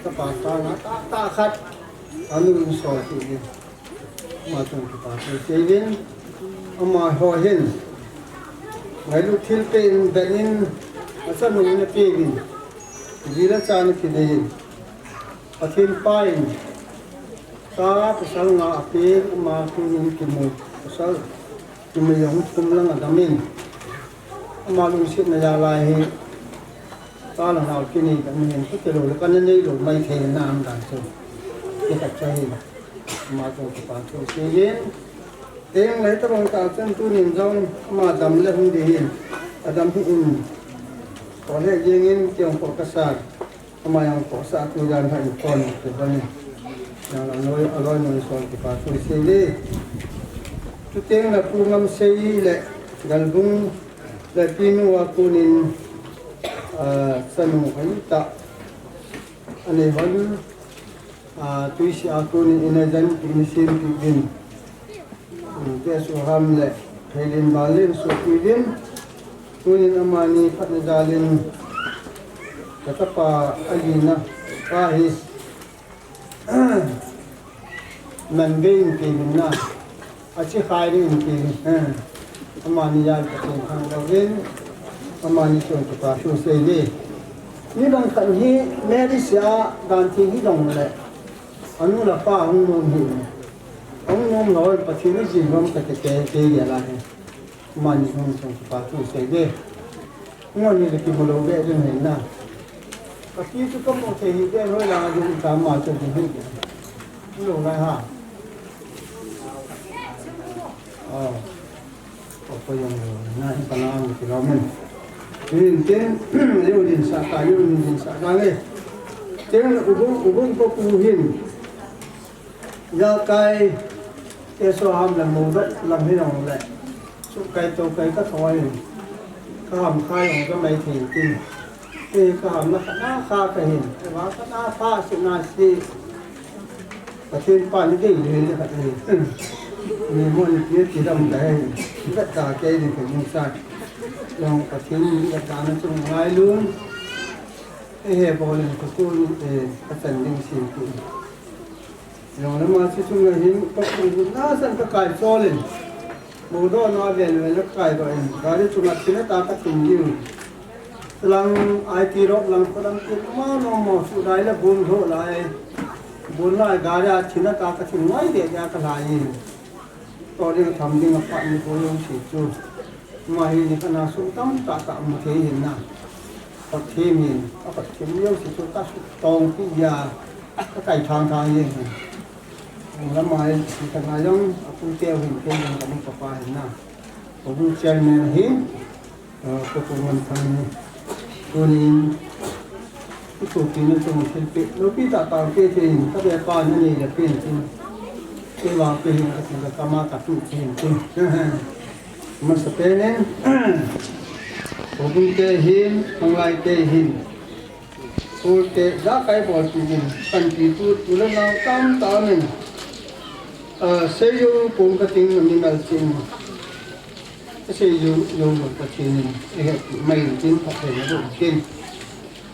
kapa sanga ta, ta khat, anu hung so ti ding. Ama chun kipa thu sei uvin, amaho hin ngailut thilpeh in vet in, achanu na pe uvin, ji le cha na kinei in, Pathen pa in cha pasal nga apen, ama tunin kimu pasal kimu jong thum lang adam in, ama lungsetna jal a hi, cha le nao kinei ka mi hin, ka kilou le ka na neilou maithei na ang dan chu. Kikhat cha hin. Ama chun kipa thu sei in. Teng lai tabang ta chun tunin jong ama dam le hung ding hin. Adam hi in. Ko le jeng in kiong ko ka sa. Ama jong ko sa tu jan ha in kon ki bang in. Jong la noi, aloi noi son kipa thu sei le. Chuteng le Pu Ngamsei le Galbung le Pinu a tunin, ah, chanu hoi ta. Anei hon. Ah, tuisi a tunin in a jan pi in sin pi din. Hmm, te su ham le, thei lin ba lin su pi din. Tunin amani phatna jal in, ka tapa a lina, pa hi, man ve in pi din na. A chi khai ding in ti, eh, amani jal Pathen thangvah in, amani chun kipa thu sei le. Mi bang khat hi marriage a dan theng hi jong le, anu le apa hung nom hi. Hung nom lou, Pathen in jin nom ka te te te ya la he. Amani hung chun kipa thu sei le. Ngon ni le kimu lou ve ding hin na. Ka pi chu ka mu thei hi ve hoi la ding ka ma chu ding hi. Mu lou lai ha. Oh. Ko ko jong lou na hi pa na mu ki lou men. Tin tin, leu din sa ka, leu din sa ka le. Tin u bu, u bu ko ku hin. Jakai, Teso ham le Mudok lam hi jong le. Sukai tokai ka thoi. Ka ham kha jong ka mai thei tin. Te ka ham na kha na kha ka hin. Te ba ka na pha si na si. Pathen pa ni dei le le ka te. Ni mo ni ti ti dam ka hin. Ka ta ke ni ka ni sa. Jong Pathen ni ka ta na chung ngai lun. E he bol in ka tu ni e ka chan ding si ti. Jong le ma chu chung le hin, ka pu na san ka kai chol in. Mu do na ven ven le kai do in. Gari chung a thina ta ka tung diu. Lang I T road lang ko lam ti ma no mo su dai le bun ho lai. Bun lai gari a thina ta ka thin ngai de ya ka lai. To ding tham ding a pa ni ko yong si chu. Ma hi ni ka na su tam ta ta mo thei hin na. Ka thi min, ka thi mi yong si chu ka su tong pi ya. Ka kai thang thang ye. Lamai, ka ngai yong, a pu te hin, ke yong ka ni papa hin na. Ko bu chairman hin, ko ko man kan ni. Ko ni, ko ko pi na to thil pe. Lo pi ta ta pe te hin, ka be pa na ni ya pe ni. Ke wa pe hin, ka ka ma ka tu te hin. Ma sa pe ne. Ko bu te hin, ko lai te hin. Pu te, ja kai bol pi din, kan pi tu, tu le nau tam ta min. A, sei yo kong ka ting mi mal chin. Sei yo, yo mo ka chin, e he, mai chin pa he na do chin.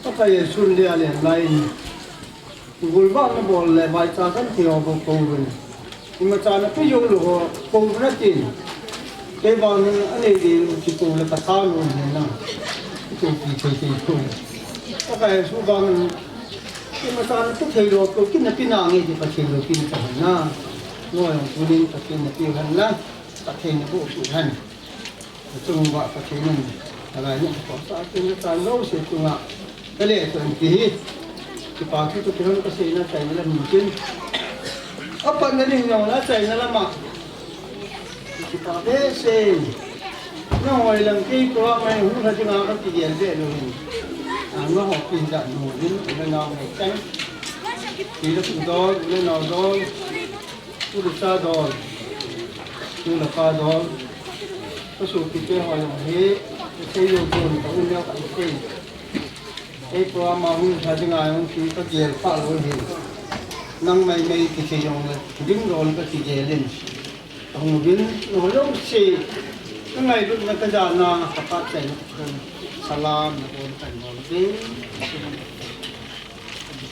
Pa ka ye sun le ale lai. Gul ba na bol le, bai cha kan ti ho ko ko bin. Ima cha na pi yo lo ho, ko na tin. Kei vang a nei di ki ko le ka tha lo ne na. Ki ko ki thei thei ko. Ka kai su vang ima cha na pi thei lo ko ki na pi na nge di pa thei lo ki na cha na. No yang ku nin pa ki na pi han na. Ka thei na ko su han. Chung ba ka thei nin. Ka lai ni ko sa ki na cha lo se ku na. Ka le to an ti hi. Kipa thu to kiron ka seina chaina lam hin kin. Apat na ding jong la chaina lama. Kipa be se. Na hoi lang kei ko a mai hu la ding a ka ti gel be lo hin. A nga ho pin da no din, nga na mai chang. Ti la tu dol, le na dol. Tu la cha dol. Tu la pa dol. Ka su pi te ho jong hi. Ka sei yo bon ka u neo ka sei. Ei program a hung sa dinga hung si ka gel pha lo hi. Nang mai mai ki se jong le, ding lo ka ki gel in. Hung bin, no lo si. Ka ngailut na ka jana, ka pa chai na ka salam na ko ka no bin.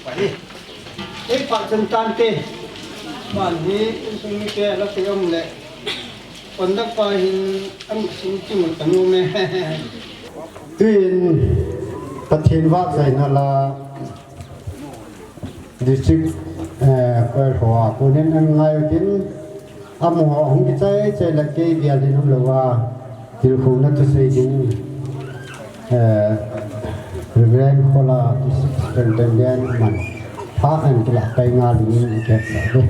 Pa hi. Ei pa chan tan te. Pan hi, insung mi te la te om le. Conduct pa hin, am sing ki mo ka no me. Tuin Pathen vahchoina la district, eh, choir ho a konin an ngai utin, amaho hung kichai chai la kei gel din um lou a, tilkhouna thusei ding, eh, Reverend Khola District Superintendent man pha an kila kai nga ding in kep sa de.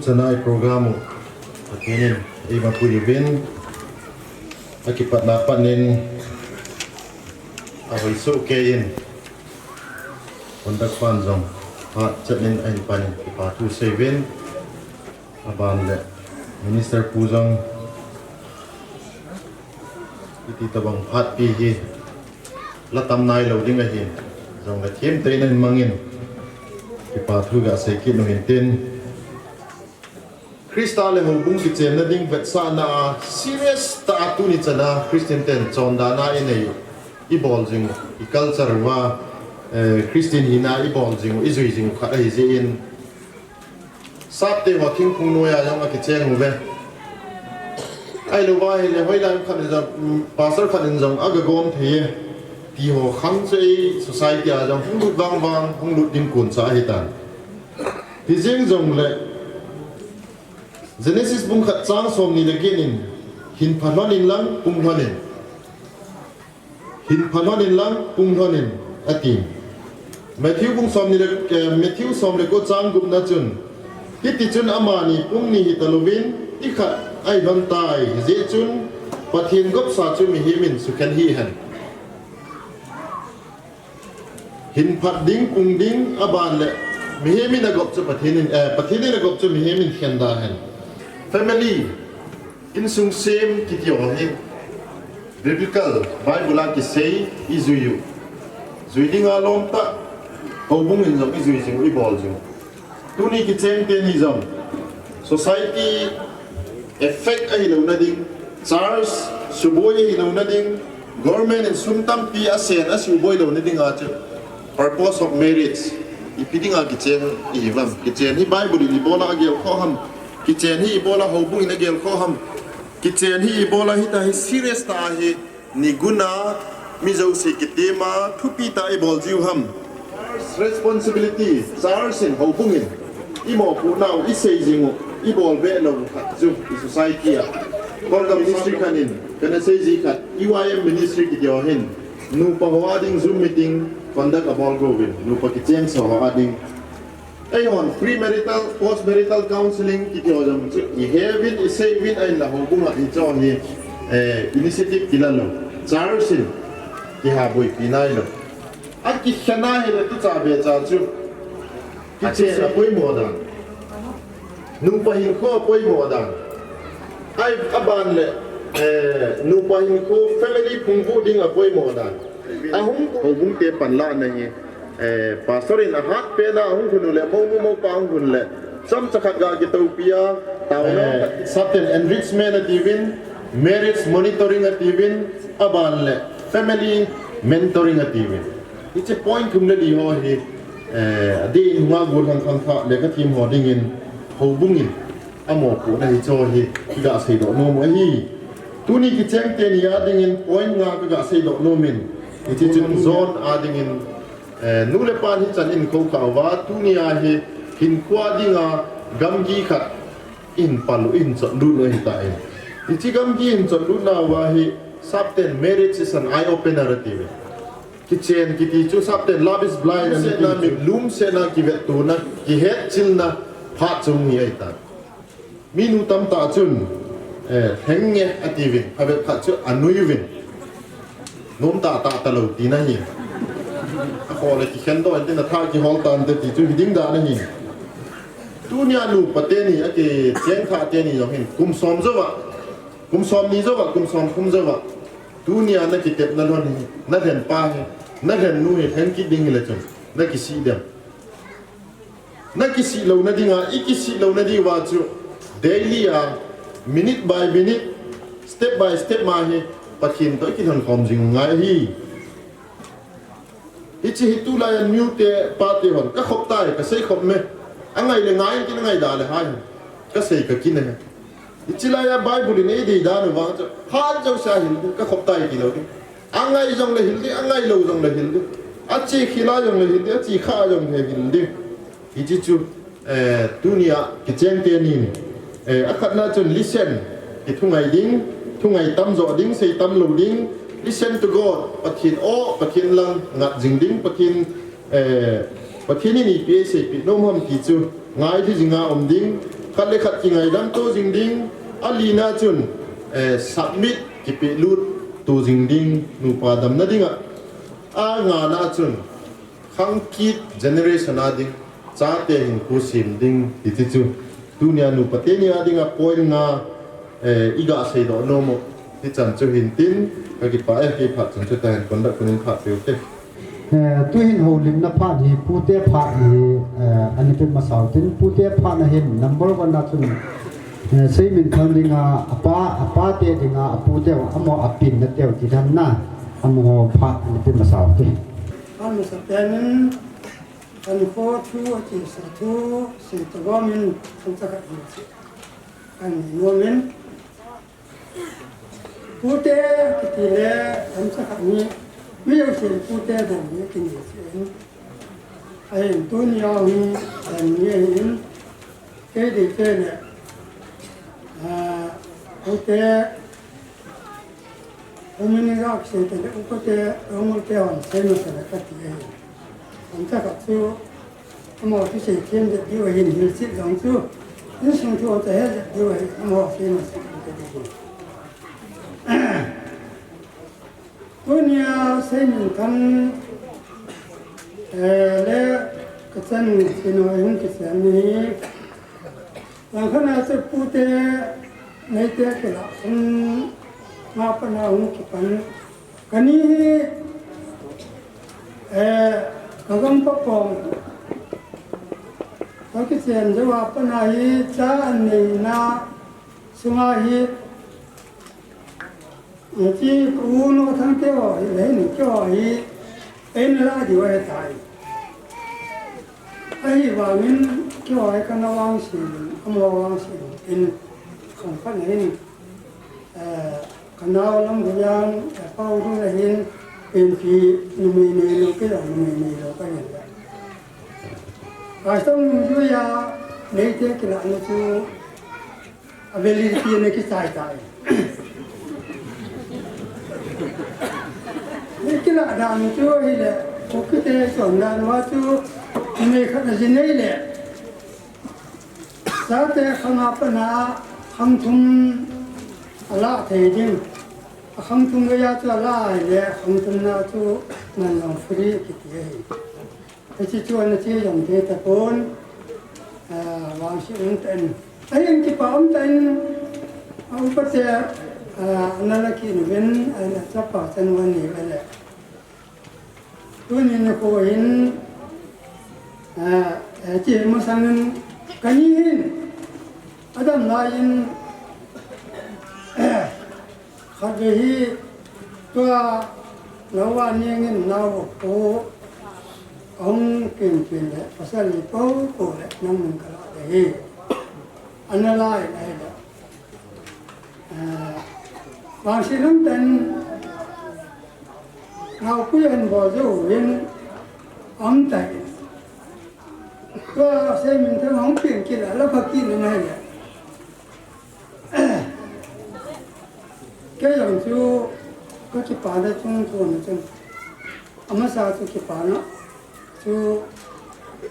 Tuchan a i program u Pathen in eima pui uvin, akipatna pat in ahoi soh kei in, conduct pan jong phat chet in ahin pan in kipa thu sei uvin, aban le minister pu jong iti tabang phatpi hi la tam nailou ding ahi, jongle themtah in ahin mang in, kipa thu ga sei kit u hintin. Christa le houbung kichenna ding vetsahna a serious tah a tuni chan a Christian ten chondana inei, ibol jing u, i culture uva, eh, Christian hina ibol jing u, ijui jing u khat ahi jeh in, sapte ho thingphung noiya jong akicheng uve. Ahilouva ahile hoilai khat in jong, mm, pastor khat in jong aga gom thei e, ti ho khang chu ei society a jong hung lut vang vang, hung lut ding kon cha ahitan. Hijeng jongle Genesis bung khat chang somni le get in, hin phalhon in lang pung lhon in, hin phalhon in lang pung lhon in, ati. Matthew bung somni le, eh, Matthew som le ko chang gupna chun, hiti chun amani pung ni hita louvin, ikhat ahi lhon tai, hijeh chun Pathen gopsa chu mihem in sukhen hih hen. Hin phat ding, pung ding, aban le mihem in agop chu Pathen in, eh, Pathen in agop chu mihem in khen da hen. Family, insung sem kiti ho hi Biblical, Bible a kisei ijui u. Jui dinga lom tah, houbung in jong ijui jing u, ibol jing u. Tuni kicheng teni jong society effect ahilouna ding, church suboi ahilouna ding, government in sum tampi asen asuboi louna dinga chu purpose of marriage ipi dinga kicheng ihiuvam. Kichen hi Bible in ibola agel kho ham? Kichen hi ibola houbung in agel kho ham? Kichen hi ibola hita hi serious tah hi Niguna, mi jouse kitima, thupi tah ibol jiu ham? Responsibility, church in, houbung in, imopohnau isei jing u, ibol be lou khat chu i society a. Kolgam ministry khat in kana sei ji khat, E Y M ministry kiti ho hin, nupa ho a ding Zoom meeting conduct abol go uvin, nupa kichengsa ho a ding. Eihon premarital, postmarital counseling kiti ho jong chu iheuvin, iseiyuvin, ahinla houbung a hiche hi, eh, initiative kila lou. Church in kihaboipi nailou. Akikhen a hile tucha becha chu kichen apoimo dan, nupa hinkho apoimo dan, ahi aban le, eh, nupa hinkho family phungvuh ding apoimo dan. Ahung houbung te panlahna hi, eh, pastor in ahat pen a ahung khun u le, mounu mopa ahung khun le, chomcha khat ga kitoupi a, taona khat, sapten enrichment atiuvin, marriage monitoring atiuvin, aban le family mentoring atiuvin. Hiche point thum le li ho hi, eh, adeh in hung a gollhang khangthah lekha them ho dingin houbung in amopohna hiche hi iga seidoh nom u ahi. Tuni kicheng teni a dingin point nga kaga seidoh nom in, hiche chun John a dingin, eh, nu le pan hichan in khoukhah uva, tuni a hi hinkho dinga gamgi khat ihin pal u, ihin chotlut u ahitai. Hiche gamgi ihin chotlutna uva hi sapten marriage is an eye opener atiuve. Kichen kiti chu sapten love is blind ati, mi lumsetna, kivettona, kihetchilna phat chu ahi ahitai. Minu tamtah chun, eh, lheng nge atiuvin, phabep khat chu anuiyuvin. Nom tahtah talou tina ahi. Akhoh le kikhen doh intin, atha kihol tante ti chu hiding dan ahi. Tunia nupa teni, akicheng kha teni jong hin, kum som jouva, kum somni jouva, kum somthum jouva, tunia nakitepna lhon hi, nalhenpa hi, nalhennu hi lheng kit ding hile chun nakisih dem? Nakisih louna dinga, ikisih louna diuva chu daily a, minute by minute, step by step ma hi Pathen toh ikilhon khom jing u ngai ahi. Hiche hi tulai a nute pate hon kakhop tai, kasei khop me. Angai le ngai, kin angai da le hai, kasei kakin ahi. Hiche lai a Bible in eidei dan uva chu, phat jouse a hil ding, kakhop tai tilou ding. Angai jongle hil ding, angailou jongle hil ding. Ache khel a jongle hil ding, ache kha jongle hil ding. Hiche chu, eh, tunia kicheng tenin, eh, akhatna chun listen, kithungai ding, thungai tamjo ding, sei tamlou ding, listen to God, Pathen aw, Pathen lang ngat jing ding, Pathen, eh, Pathen in ipi eiseipeh nom ham ti chu ngailhi jinga um ding, khat le khat kingaidam to jing ding, alina chun, eh, submit, kipehlut to jing ding, nupa damna dinga, angana chun, khang kit generation a ding, chate hinkho sem ding, ti chu. Tunia nupa teni a dinga point nga, eh, iga seidoh nom u, hichan chu hintin, kakipah e, kei phat chun chuti hin conduct kunin phat peh u te. Eh, tuhin houlimna phat hi, pute phat hi, eh, ana pe masa u tin, pute phat na hin, number one na chun, eh, Seiminthang dinga, apa, apate dinga, apute, amaho apinna teu ti dan na, amaho phat ana pe masa u te. Amasa penin, kankho thu achesa thu, seita gomin, kancha khat ni si. Kan ni nomin. Pute kiti le, kancha khat ni, mi yo se pute dan ni kini si. Ahin tunia hi, dan ni ahin, kei de kei le, ah, pute, Home minister sei te le upa te, Rongol te hon sei masa le kati e. Anta khat chu, amaho thusei them jep diu ahin hilchet jong chu, insung thu ahe jep diu ahin, amaho sei masa le kati e. Tunia Seiminthang, eh, le kachanu Sinoi hung kisem ni. Langkhat na chu pute neite kilah hung nga pat na hung kipan. Kani hi, eh, kagam pa pong. Kakichen jou a pat na hi cha an neina sunga hi. Hiche ka u Nothang te ho hi, le ni keiho hi, eina la diu ahitai. Ahivangin keiho hi kana vangset in, amaho vangset in, in, khang khat na hin, eh, kanao lam bu yang, eh, pau du na hin, penpi numei neilou, kei jong numei neilou kahin le. Custom nungjui a, neite kilahna chu, A validity ana kichai tai. Ana kilah dan chu ahile, Kuki te chon dan uva chu, numei khat a ji nei le, chate khang a pat na, khang thum alah thei ding. A khang thum geiya chu alah ahile, khang thum na chu man jong free kiti ahi. Hiche chu ana che jong thei tapon, ah, vangset um tan. Ahin kipa um tan, a upa te, ah, ana la kit uvin, ana chapa chanu ani uve le. Tuni nikho hin, ah, eh, che masang in kani hin, adam lai in, Khatvei hi tua Louva Neng in nao pu ahung kin kin le pasal ni po po le nang mun kala de hi. Ana lai lai le. Ah, vangset um tan naopui an bol jou uvin um tan. Tua Seiminthang hung kin kin la la pha kin ngai le. Kei jong chu ka kipana chungchang a chun, amasa chu kipana chu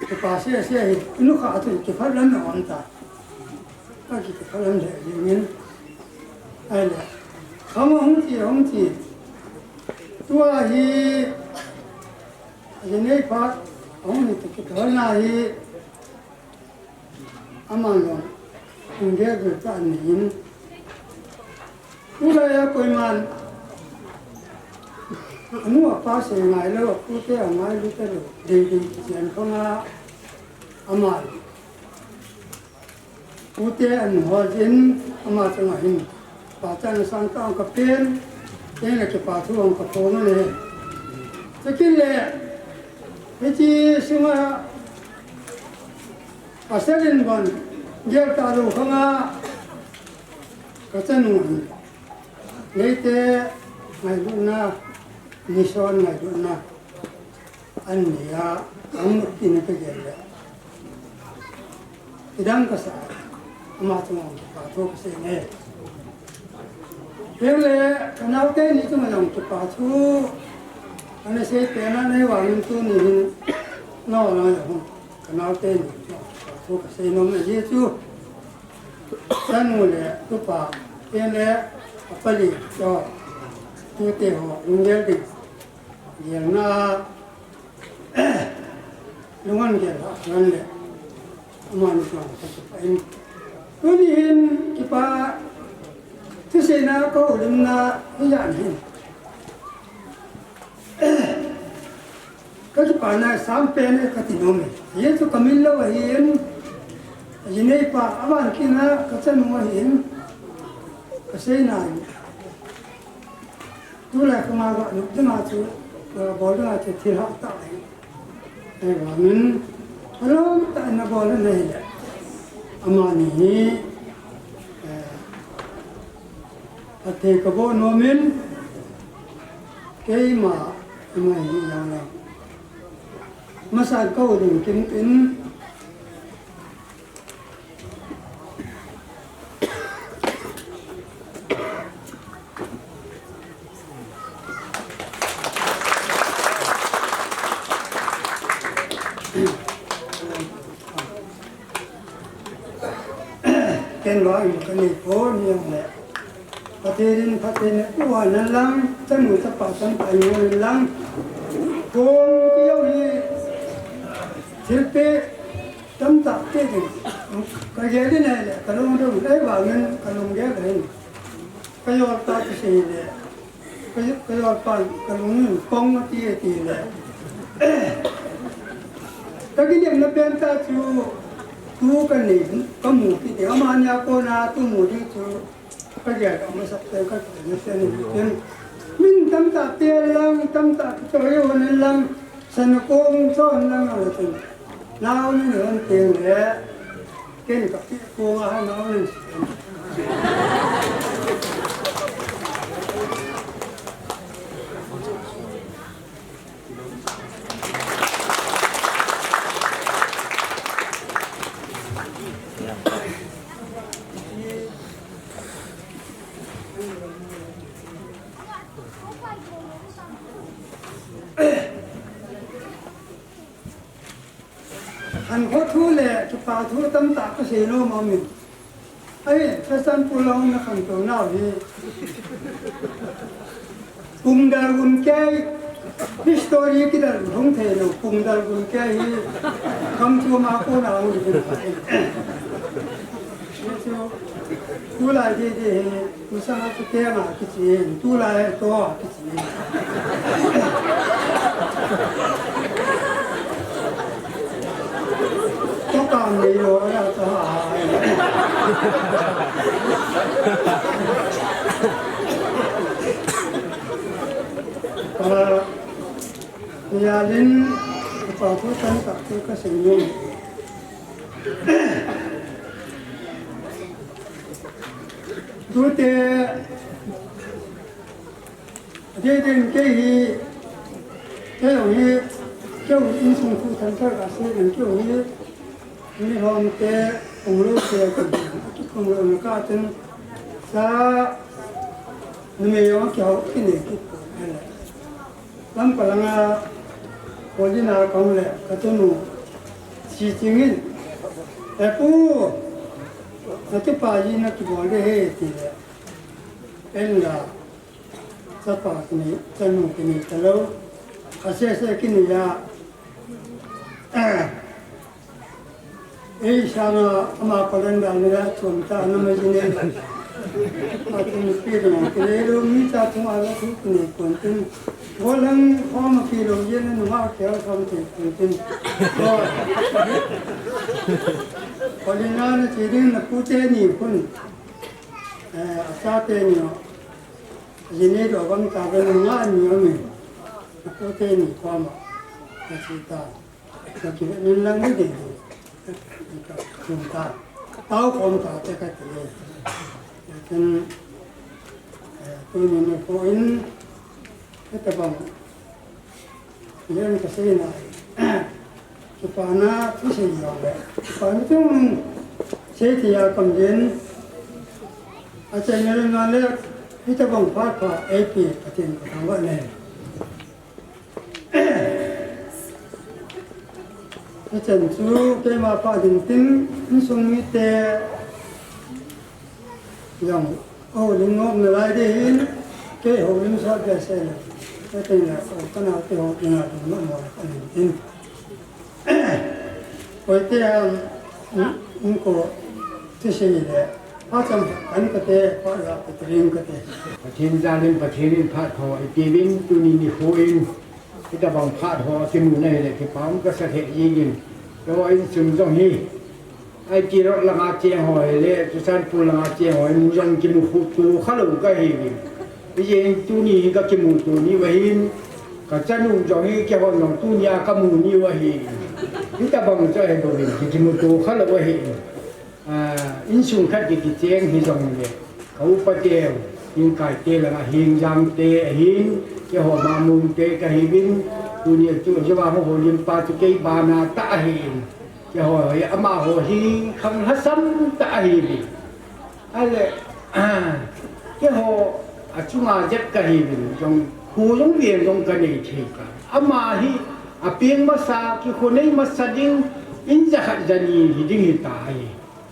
kipa sese hi, nukha chu kiphalam na um ta. Ka ki, kiphalam le jingin. Ahile, khang hung chi, hung chi. Tua hi, ajinei pha, hung ni tu kiphalam na hi, Aman jong, engagement chu anei in, tulai a koiman, anu apa sei ngailou, apute angailut talou, dei dei kichen khang a, aman, pute an hol jin, ama chunga hin, Pachatna sang tah hung kapen, kei le kipa thu hung kaphong ahi. Chukit le, hiche sunga, pasal in bon, gel talou khang a, kachanu hin. Neite, ngailutna, nison ngailutna. An nei a, an nop tina kagel le. Idang kasa, ama chunga kipa thu kasei e. Chule, kanaote ni chunga jong kipa thu, ana sei pena nei vangin tuni hin, nao na jong, kanaote ni chunga kipa thu kasei nom e chu. Chanu le tupa, chule, apali, cho, tute ho, lunggel ding. Gelna, lungan gel ha, ngan le. Amani chunga kipa in. Tuni hin kipa, thuseina ka houlimna, hiyan hin. Ka kipana sampen e kati nom e. Hichu kamin lou ahin. Ajinei pa, avan kina, kachanu ahin. Kaseina ahin. Tulai khanga ga nop dinga chu, ga bol dinga chu thil hah tah ahi. Ahivangin, alom tah in nabol na hile. Amani hi, eh, athei kabol nomin, keima, ima hi jong le. Masa ka houlim kit in, Ken vang in kanei pon jong le. Pathen in phatthei napuinan lang, chanu chapa changpai in lang. Kong kiyong hi thilpeh tamtah peh ding. Kagel in ahile, kalung dong, ahivangin kalunggel ahin. Kajol pa kisei le. Ka, kajol pan, kalung in kong ati, ati le. Kakinemna pen tah chu, tu kanei, kamu kit ding, amani a kona tu mu ding chu, kagel a masapen, kagel a masapen. Min tamtah peh lang, tamtah kichoi hon lang, sana kong chon lang, ala chun. Nao ni hon teng le, ken kapi kong a nao ni. Khankho thu le kipa thu tamtah kasei nom aum in. Ahi, President Pu Long na khantou nau hi. Pungdal gun kei, history kidal hung thei lou, pungdal gun kei hi. Kam chu ma ko na hung thei. Chu, tulai dede hi. Masanga chu kei a kichi, tulai to kichi. To kam nei lo, ala ta ha. Ala, ni alin, pa ko tan ka ko ka sing ni. Tute, adeh deh in kei hi, kei jong hi, kei jong insung thu thangthar kasei in kei jong hi, mi hom te, kong lou te, kong lou na ka tin, sa, numei jong kihou, kinei kit pon, ala. Lamka langa, Paulina kong le, kachanu, si chingin, "E pu, nakipa ji nakibol de he," ti le. Ken la, chapa kinei, chanu kinei talou, asese kinei a, Ei, sanga ama calendar ni la chom ta na ma jine. Atin pi dong, kile lo mi cha thum ala thu kine kon tin. Golang hom ki lo yen nu ma ke hom te kon tin. Ko. Calendar na chi ding na pu te ni kun. Eh, asa te ni. Jine do bang ta ben nga ni mi. Na pu te ni ko ma. Na chi ta. Ka kivet nin lang ni ding ding. Ka tum ta. Tao khom ta te ka ti le. Lakin, eh, tuni nikho in, hitabang, len ka sei na. Kipana thusei jong le. Kipana chung, Seithei a kam din, achaina le nale, hitabang phat pha eipe Pathen kathangvah e. Hichan chu keima pha ding tin, insung mite jong, o, ling ngom nalai ding hin, kei houlim sot behseh le, Pathen le, o, kanao te houlim a ding ngom mo le kanin tin. Koite ham, inko, thusei le, phat chang kan kate, phat la kate ring kate. Pathen jalin, Pathen in phat ho eipeuvin, tuni nikho in, hitabang phat ho kimu na hile, kipa um kasa lheh jengin. Keiho insung jong hi, I T road langa cheng ho hile, Churachandpur langa cheng ho hi, mu jong kimu khuh to khalou kahiuvin. Hijeh in tuni hi kakimuto niu ahin, kachanu jong hi keihon jong tunia kamu niu ahi. Hitabang chu ahi bouvin, kikimuto khalou ahi. Ah, insung khat kikicheng hijongle, ka upate, Tingkai te langa Hengjang te ahin, keiho Mamung te kahiuvin, tunia chu hiva ho houlimpa chu kei bana tah ahin. Keiho hi, amaho hi khang lhasam tah ahiuvin. Ahile, keiho achunga jep kahiuvin, jong khu jong veng jong kanei thei tai. Ama hi apeng masa, kikhonei masa ding, in jakhat jani hiding hitai.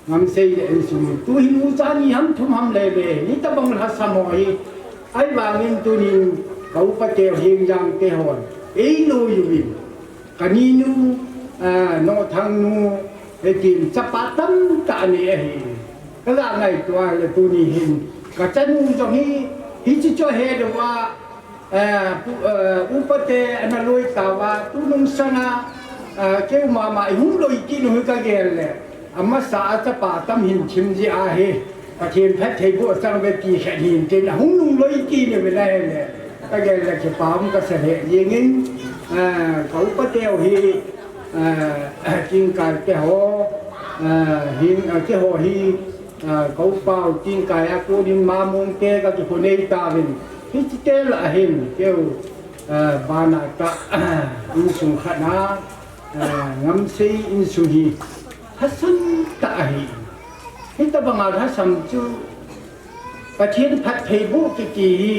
Ngamsei le insung, tuhin ucha ni ham thum ham lele, hitabang lhasam ho hi. Ahivangin tunin ka upate Hengjang te hon eiloi uvin. Kaninu, ah, Nothang nu, hitin chapa tamtah anei ahi. Kaga ngaito a le tuni hin, kachanu jong hi, hiche chu ahe louva, eh, pu-, eh, upate ana loi tauva, tunung sanga, eh, keu mama ihung loi kit u hi kagel le. Amasa a chapa tam hin thim jeh ahi, Pathen phattheiboh chang uve ti khat hin tin, ahung nungloi kit uvin ahile, kagel le kipa um kasa lheh jengin, ah, ka upateu hi, ah, Tingkai te ho, ah, hin, ah, keiho hi, ah, ka upau Tingkai a konin Mamung te kakikhonei tauvin, hiche te lah hin, keu, ah, bana tah, insung khat na, ah, Ngamsei insung hi, lhasam tah ahi. Hitabanga lhasam chu, Pathen phattheiboh kiti hi,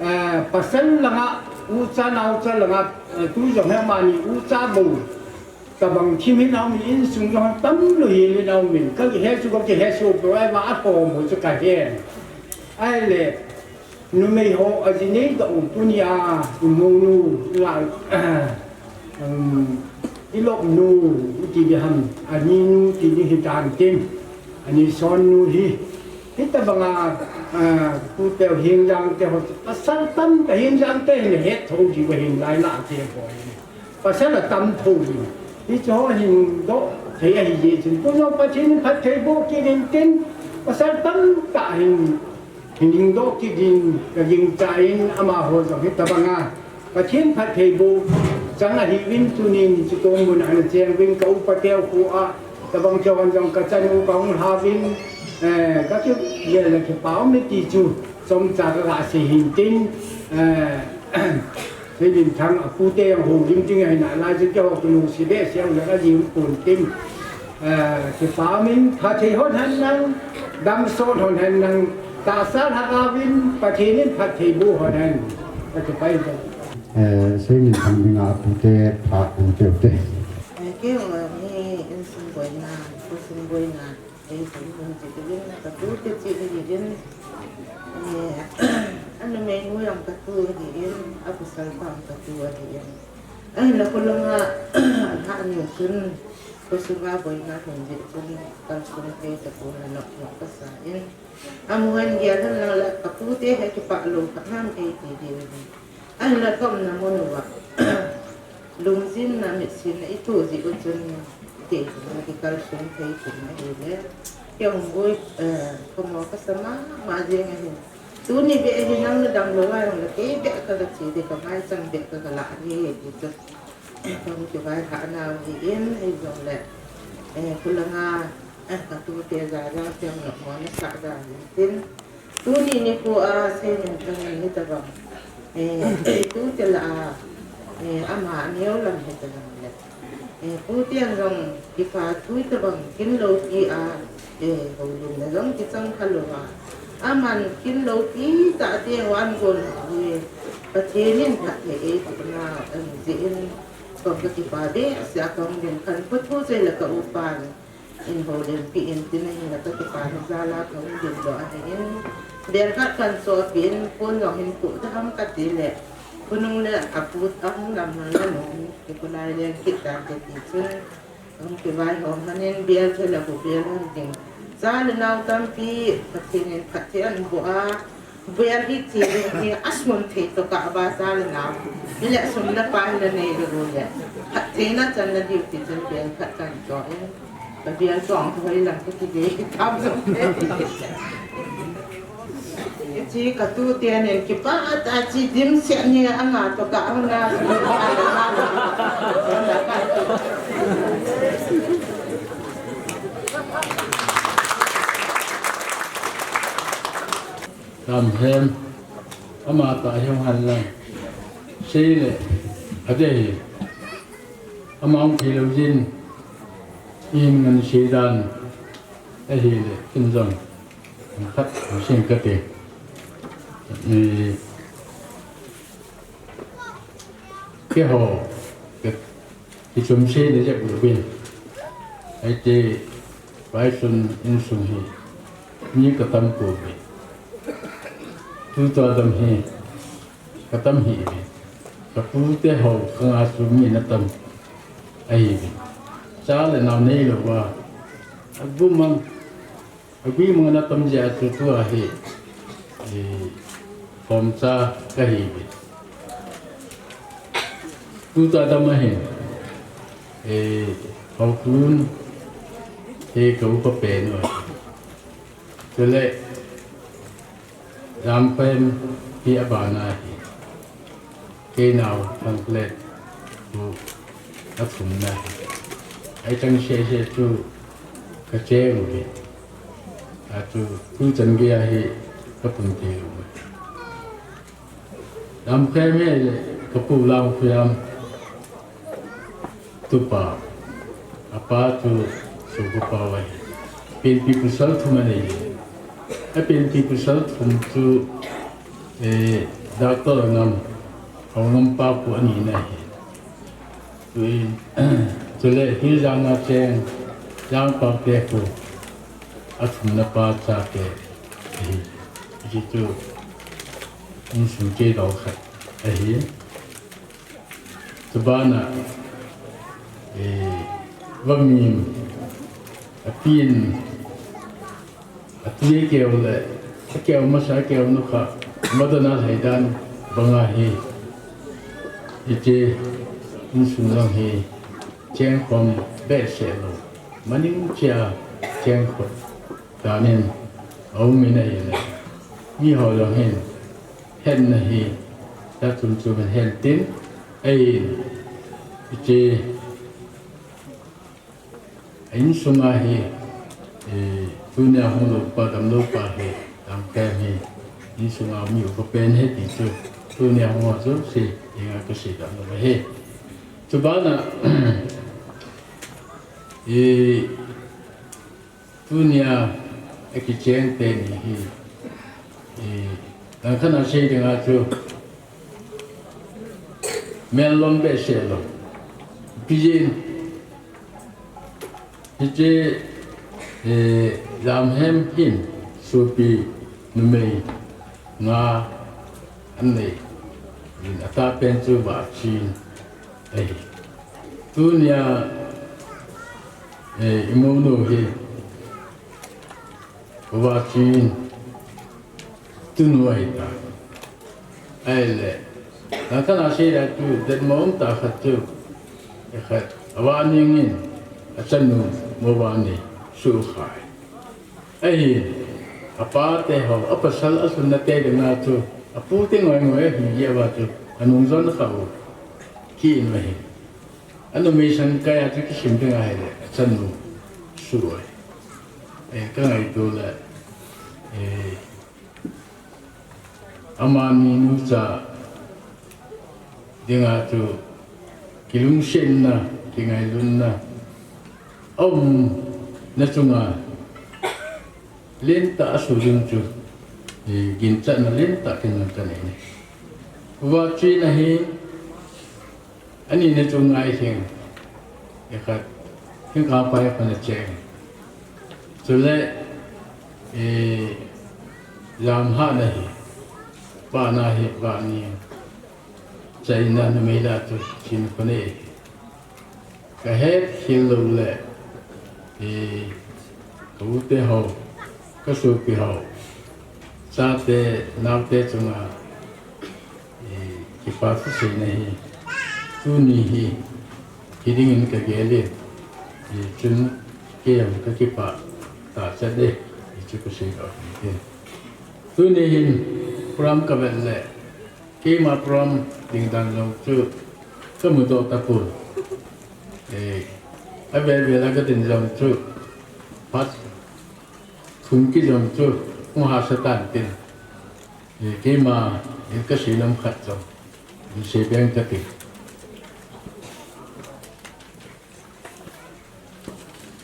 ah, pasal langa, ucha naocha langa, ah, tu jong hi amani ucha bou tabang thim hin aumin, insung jong tamlou hin aumin, kakihe chu kakihe soh poi, ahivang alhom ho chu kahen. Ahile, numei ho aji nei doh u tunia, imounu, la, um, ilopnu, iti ding ham, aninu, ti ding hitan tin, ani sonnu hi. Hitabanga, ah, tute Hengjang te ho, pasal tamtah Hengjang te hin het thou diu ahin lai lah te ho hi. Pasal atam thou hi. Hiche ho hin doh thei ahi jeh chun, tun jong Pathen in phattheiboh kit in tin, pasal tamtah hin, hin doh kit ding kagingchan, amaho jong hitabanga Pathen phattheiboh chang ahiuvin, tunin chuche mun a ana cheng uvin ka upateu kho a, tabang keiho jong kachanu kahung lhauvin, eh, kakigel le kipa um e ti chu chomcha kaga sei hin tin, eh, Seiminthang apute jong houlim ding ahi nalai chun keiho kinungse behseh le kajing pon tin. Ah, kipa umin, phatthei hon hen lang, damsot hon hen lang, tahsa lhagaovin, Pathen in phattheiboh hon hen. Kakipah e. Eh, Seiminthang dinga apute phat hung peh ute. Eh, keiho hi insung boina, khosung boina, eh, hung cheh uvin, katute cheh ahin, eh, anumeinu jong katu ahin, apasal pa jong katu ahin. Ahinla kholanga, alhah ni chun, khosunga boina lhun jeh chun, kalsung thei tapon anop nop kasa in. Amu hen gel hen lang le, kapute hi kipah lou khat ham eiti diu ahi. Ahinla kaumna mun uva, lungjinna, mitsinna itoh jeh u chun, kei jong kikalsung thei kit in ahile, kei jong boi, eh, khomo kasa mama jeng ahin. Tuni beh hi nang nadam lou a jongle, kei beh kaga che ding, kamaicham beh kaga lah ding, ti chu. Kahung kivailhah nau ahin, hijongle, eh, kholanga, eh, katute jajang teng nopmo nasah jal in tin. Tuni nikho a Seiminthang in hitabang, eh, tute lah a, eh, ama aneo lam hitabang le. Eh, Pu Tian jong kipa thui tabang kin loupi a, eh, houlimna jong kichang kha lou a. Aman kin loupi tah teng van gon hi Pathen in phatthei eipeh na ahi jeh in, kon ka kipa behseh a kahung ding khan, Pu Thu Choi le ka upan in houlimpi in tin ahin, ka kipana jal a kahung ding doh ahin, bel khat kahin chohpeh in, pon jong hin pu ta ham kati le, Pu Nung le apu ahung lam lang le nung, kipulai leng kit dan te ti chun, hung kivaihom hon in, bel thei le pu bel hon ding. Cha le nao tampi Pathen in phatthei ahin boh a, bel hi thei ding hi asun thei tokah a ba cha le nao. Hile sum le pai le nei le gou le, phattheina channa diu ti chun bel khat kahin choh in, ka bel chong thoi lang ka kidei tam jong. Chi ka tu Tian in kipa tah a chi dimset ni anga tokah a hung na. Damhem, ama tah hi hung hen lang. Sei le, adeh hi. Ama hung thi lou jin, in ngan sei dan, ahile, kin jong, khat, sing kati. I, keiho, ke, kichom sei le jep uvin. Ahi te, Paisun insung hi, mi katam pouve. Tutua dam hi, katam hih uve. Ka pute ho khang a chu mi natam ahiuve. Cha le nao neilou va, agui mang, agui mang natam jeh a chu tua hi, eh, khomcha kahiuve. Tutua dam ahin, eh, Haokholun hi ka upa pen u ahi. Chule, Damkhohem hi abana ahi. Kei nao Thangkholet khu athumna ahi. Ahi chang sese chu kacheng uve. Achu tuchan geiya hi kapun thei uve. Damkhohem hi le kapu Lamkhoham. Tupa, apa chu Sokapau ahi. Penpi pasal thum anei. Apenpi pasal thum chu, eh, Doctor Ngam, Haongam pa khu anina ahi. Chuin, chule Hiljang a cheng, Jangpakte khu, athumna pa chate ahi. Hichu, insung cheidou khat ahi. Chubana, eh, vamim, apin, ati keu le, akeu masa keu nukha, madana lhaidan, banga hi, hiche, insung lang hi, chengkhom behseh lou, maning chea, chengkhom. Danin, aum in ahile, miho jong hin, hetna hi, tachom chom in hen tin, ahin, hiche, a insunga hi, eh, tunia hung lou pa, damlou pa hi, Damkhohem hi, insunga mi upa pen ahi ti chu, tunia hung ho chu, si, inga kasei dan lou ahi. Chubana, eh, Tunia, akicheng teni hi, eh, langkhat a sei dinga chu, melom behseh lou. Pijin, hiche, eh, Damkhohem hin, sopi numei nga anei, in atahpen chu Vahchin ahi. Tunia, eh, imonu hi, Vahchin tunu ahitai. Ahile, langkhat a seile chu, detmo umtah khat chu, khat, Vahning in, achanu, Movani, suhkhai. Ahin, apate ho, apasal alhunna te dinga chu, apute ngoi ngoi ahi jeh uva chu, anung jon kha u, ki in ahi. Anumei sangkai a chu kisim ding ahile, achanu suh ahi. Eh, kangaito le, eh, amani nucha dinga chu kilungsetna kingailutna aumna chunga lentah a suding chu, eh, ginchatna lentah kin nang kanei ne. Vachina hi, anina chu ngailhing, eh, khat, thingkang pai khun a cheng. Chule, eh, lamhahna hi, pahna hi, vani, chaina numei la chu, chin khun e. Kahet khel lou le, eh, ka u te ho, ka sopi ho, chate, naote chunga, eh, kipa thuseina hi, tuni hi, hiding in ka gel e, eh, chun kei jong ka kipah tah chet e, eh, chu ka sei lou hin. Tuni hin, program ka vet le, keima program ding dan jong chu ka mudoh tapon. Eh, avel vel a ka din jong chu phat thum kit jong chu hung hahsa tan tin. Eh, keima in ka sei nom khat jong in sei beng ka ti.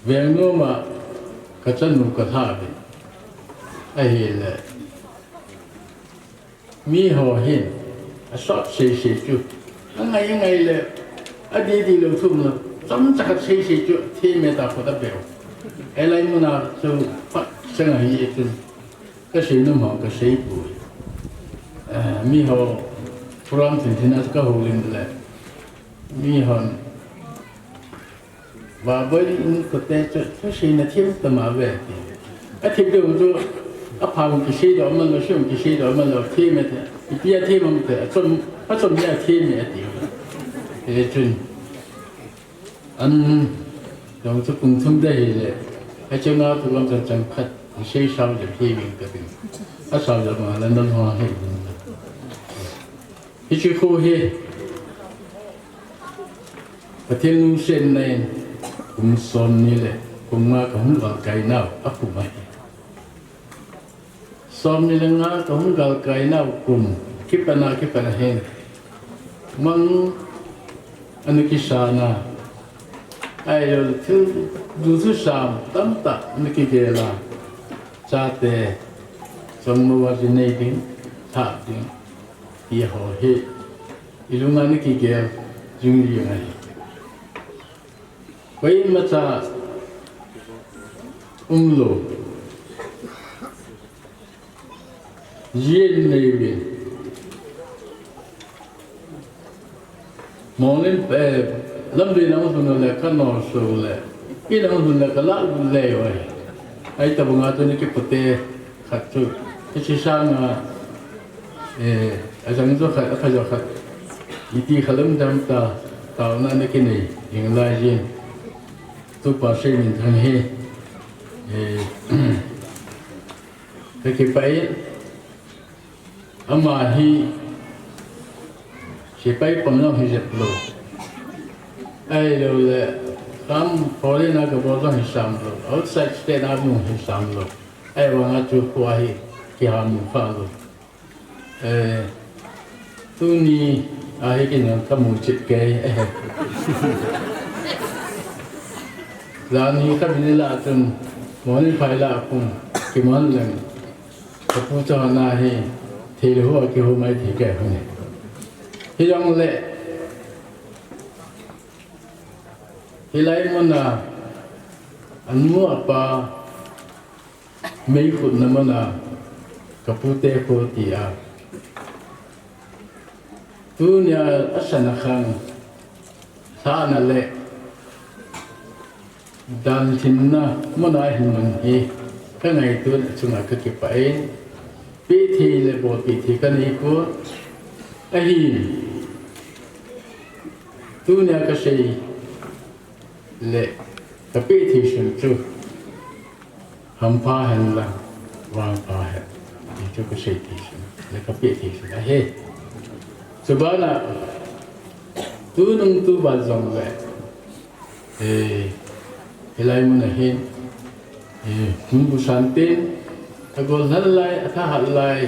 Veng nom a ka chanu ka lha uvin. Ahile, mi ho hin, a sot sei sei chu. A ngai, a ngai le, a di di lou thum lou. Chomcha khat sei sei chu, thi me ta phot a beu. Elai muna chu, phat seng ahi e chun. Ka sei nom ho, ka sei poi. Eh, mi ho, program thin thin a ka houlim le. Mi hon, Vaboi in kote chu, thuseina thim tama ve ti. A thim deu chu, a pha kisei doh man lou, sum kisei doh man lou, thim e ti. Ipi a thim am ti, a chom, a chom hi a thim e ti. E chun. An, jong chu pung thum de hi le. A chunga thu lam chan chan khat, sei sao le thim in ka tin. A sao le ma la nan ho he. Hiche khu hi, Pathen lungsetna in kum somni le kum nga kahung galkai nau a kum ahi. Somni le nga kahung galkai nau kum, kipana, kipana hin. Mang ana kisan a, ahilou le thil, du thusam tamtah ana kigel a. Chate, chongmova ji nei ding, thah ding. Ti ho hi, i lunga na kigel jing jing ahi. Koimacha umlou. Jin nei uvin. Monglen, eh, lamvei nang hun le ka nolso le. I nang hun le ka la le oi. Ahi tabanga tuni kipote khat chu. Hiche sanga, eh, ajang jo khat, apha jo khat. Iti khat um dam ta, taona na kinei, jing lai jin. Tupa Seiminthang hi, eh, ka kipah in, ama hi, sepai pang jong hi jep lou. Ahilou le, kam foreign a ka bol jong hi sam lou. Outside state a jong hi sam lou. Ahivanga chu khua hi kihamu kha lou. Eh, tuni a hi kin ka mu chit kei, eh. Jani ka bin la chun, morning phai la kum, kimon leng. Ka pu cha na hi, thil hu a kihu mai thei kei hu ni. Hijongle, hilai muna, anu apa, Meikhutna muna, ka pute kho tia. Tunia asan akhang, lhahna le, danlhinna muna hin man hi, ka ngaituna chunga ka kipah e, pehthei le bolpeh thei ka nei poi, ahin, tunia ka sei, le ka pehthei sun chu hampha hen lang, vangpha hen. Ti chu ka sei thei sun, le ka pehthei sun ahi. Chubana, tunung tuban jongle, eh, hilai muna hin, eh, hung busan tin, agol lhan lai, athahat lai,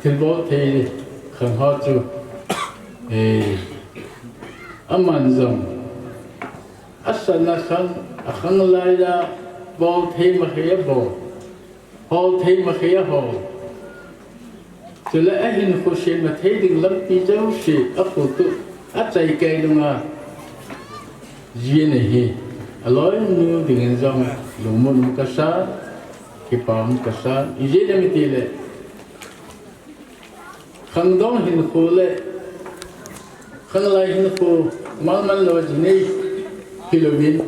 thilbol thei khang ho chu, eh, aman jong, Asan asan, akhang lai a, bol thei ma khei a bol, hol thei ma khei a hol. Chule ahinkho sem thei ding lampi jouse, akhotup, achaikai nunga, jin ahi, aloinu dingin jong, lungmon um kasa, kipa um kasa, ijeh inem itile, khangdong hinkho le, khanglai hinkho, malman lou jinei, hilouvin,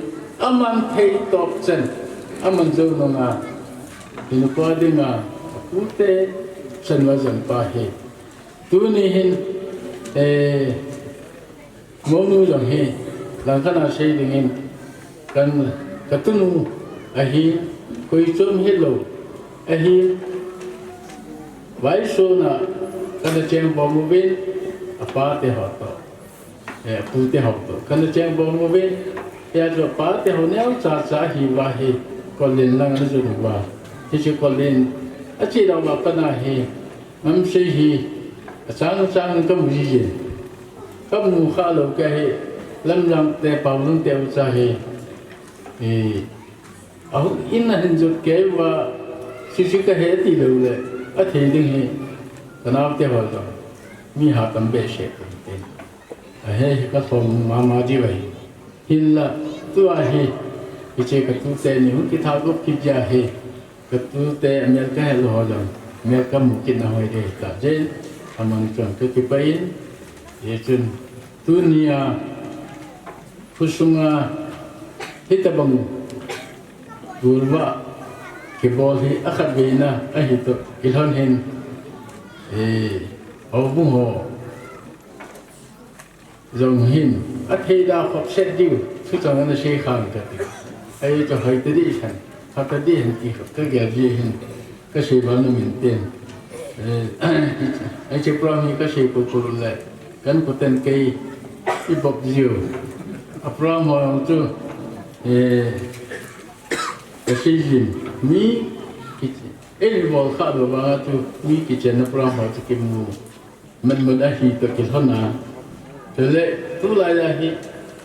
aman thei top chan, aman jou nunga, hinkho dinga, apute, chan va jan pa hi. Tuni hin, eh, Mounu jong hi, langkhat a sei dingin, kan, katunu ahi, koi chom hilou, ahi, vaisona, kana cheng bom uvin, apate ho toh, eh, apute ho toh, kana cheng bom uvin, hia chu apate ho neocha cha ahi uva hi, Kollen lang ana jon uva, hiche Kollen, ache lou uva kana hi, Ngamsei hi, achang chang kamu jijin. Kamu kha lou kei hi, Lamjang te, Paolun te ucha hi. Eh, ahung in ahin jot kei uva, sisi kahe tilou le, athei ding hi, kanaote ho jong, mi ha tam behseh te. Ahe hi kalhom mama jiu ahi. Hinla, tua hi, hiche katute ni hung kitha gop kit jeh a hi. Katute mel kahe lou ho jong, mel kamu kit na hoi ding ahitai. Aman chun kakipah in, hichun tunia, khosunga, hitobang, bulva, kibol hi akhatvei na, ahi toh, kilhon hin, eh, houbung ho. Jong hin, athei da khop set diu, thuchang ana sei khang kati. Ahi chu hoi tadi san, pha tadi hin ti khop kagel ji hin, kasei val nom in tin. Eh, hiche program hi kasei pupur le, kan puten kei ibop jiu. A program ho chu, eh, kasei jin, mi, ki, ei bol kha lou vang a chu, mi kichenna program ho chu kimu. Manmun ahi toh kilhon a. Chule, tulai a hi,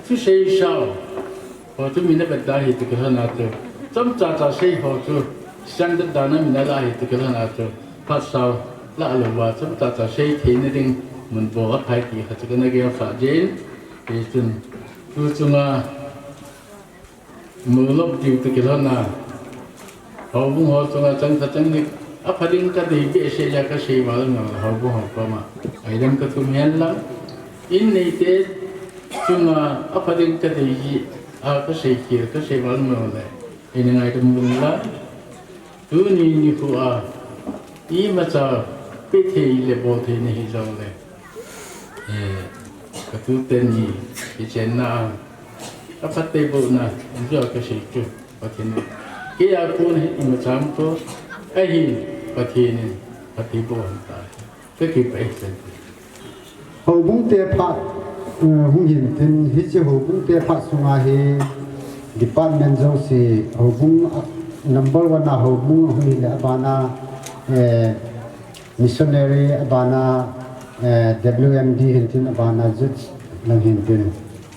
thusei sao. Ho chu min avet da ahi toh kilhon a chu. Chomcha cha sei ho chu, standard dan a min ala ahi toh kilhon a chu. Phat sao, la lou uva, chomcha cha sei theina ding, mun bol aphai ti kha chu kana gel kha jin. Hichun, tu chunga, Mu lop diu toh kilhon a, houbung ho chunga chang khat chang ni, apha ding kadei behseh jeh a kasei val nom le houbung ho koma. Ngaidam kathum hen lang, in neite chunga apha ding kadei ji a kasei khel, kasei val nom le, eina ngaidam un lang. Tuni nikho a, imacha pe thei le bol thei nahi jongle, eh, katute ni kichenna a, aphatthei bohna, injo kasei chu, Pathen in. Kei a kon hi imacha um poi, ahin Pathen in, phatthei boh hon tai. Kakipah e. Houbung te phat, eh, hung hin tin, hiche houbung te phat sunga hi department jouse, houbung, ah, number one a houbung hung hi le abana, eh, missionary abana, eh, W M D hin tin abana youth lang hin tin,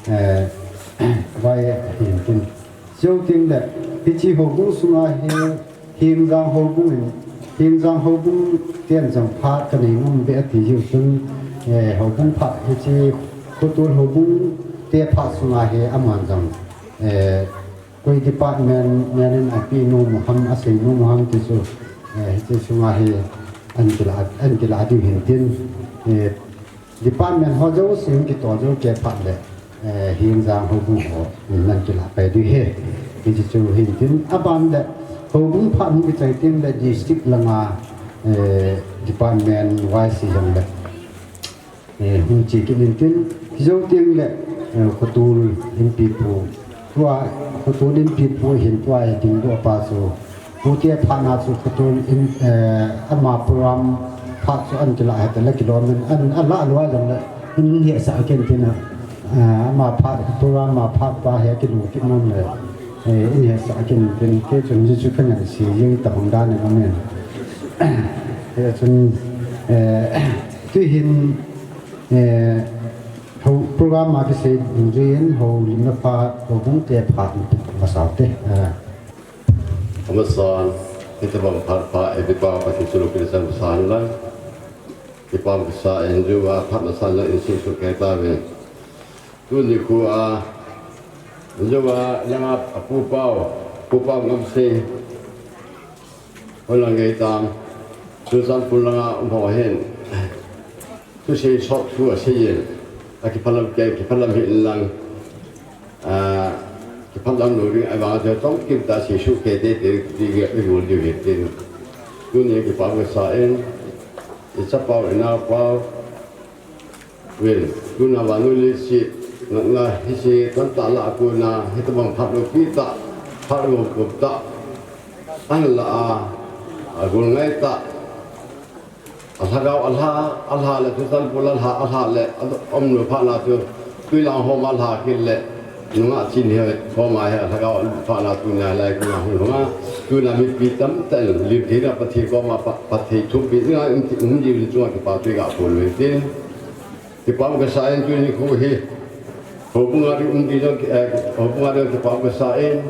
eh, vai hin tin. Jou teng le, hiche houbung sunga hi, Hingjang houbung in, Hingjang houbung ten jong phat kanei nom be ati jiu chun, eh, houbung phat hiche Khotol houbung te phat sunga hi aman jong, eh, koi department, men in ape nom u ham, asei nom u ham ti chu, eh, hiche sunga hi ahin kila, ahin kila diu hin tin, eh, Department ho jouse hung kitol jou kei phat le, eh, Hingjang houbung ho, um, nan kila pai diu ahi. Hiche chu hin tin, aban le, houbung phat hung kichai teng le district langa, eh, department wise jong le, eh, hung che kit in tin, jou teng le, eh, Khotol Inpipu, Tua Khotol Inpipu hin tua hi dingdoh pa chu, pute phat na chu Khotol in, eh, ama program phat chu ahin kila hita le kilom in, ahin, alah lou a jong le, in hetsah kit in tin a, eh, ama phat, program a phat pa hi akilu kit nom le, eh, in hetsah kit in tin, kei chun hichu kangaisih jing tabang dan in aum in. Hichun, eh, tuhin, eh, Ho program a kisei dungjuiyin houlimna phat, houbung te phat masau te. Ah. Amasan, hitabang phat pha, epipa Pathen chulu kilisan san lang. Kipam kisa in juva phat masan lang in sin su keta ve. Tuni khu a, juva langa apu pau, pu pau ngam se. Holang gei tam, Susan pulanga um ho hin. Thusei sot thu asei in, akiphalam kei, kiphalam hi inlang, ah, kiphalam lou ding, ahivang chu tong kim ta sei su kei te te, ti ge, i gol diu hi tin. Tuni kipam kasa in, i chapau, i naopau, uvin, tuna vannoi leiset, natna, hiche, tanta lah a kona, hitabang phat lou pi ta, phat lou kop ta, ahin lah a, agol ngai ta, Alhagao alha, alha le, Susan pul alha, alha le, um lou phat na chu, tui lang hom alha kit le, nungah chin hi, hom a hi, alhagao phat na tuna lai, tuna hung hung a, tuna mipi tamtah in, lim theina Pathen koma, pa, Pathen thupi, nga, um, um, ji, chunga kipa tui ga pon le tin. Kipam kasa in tuni khu hi. Houbung a ding um ding jong, eh, houbung a ding kipam kasa in.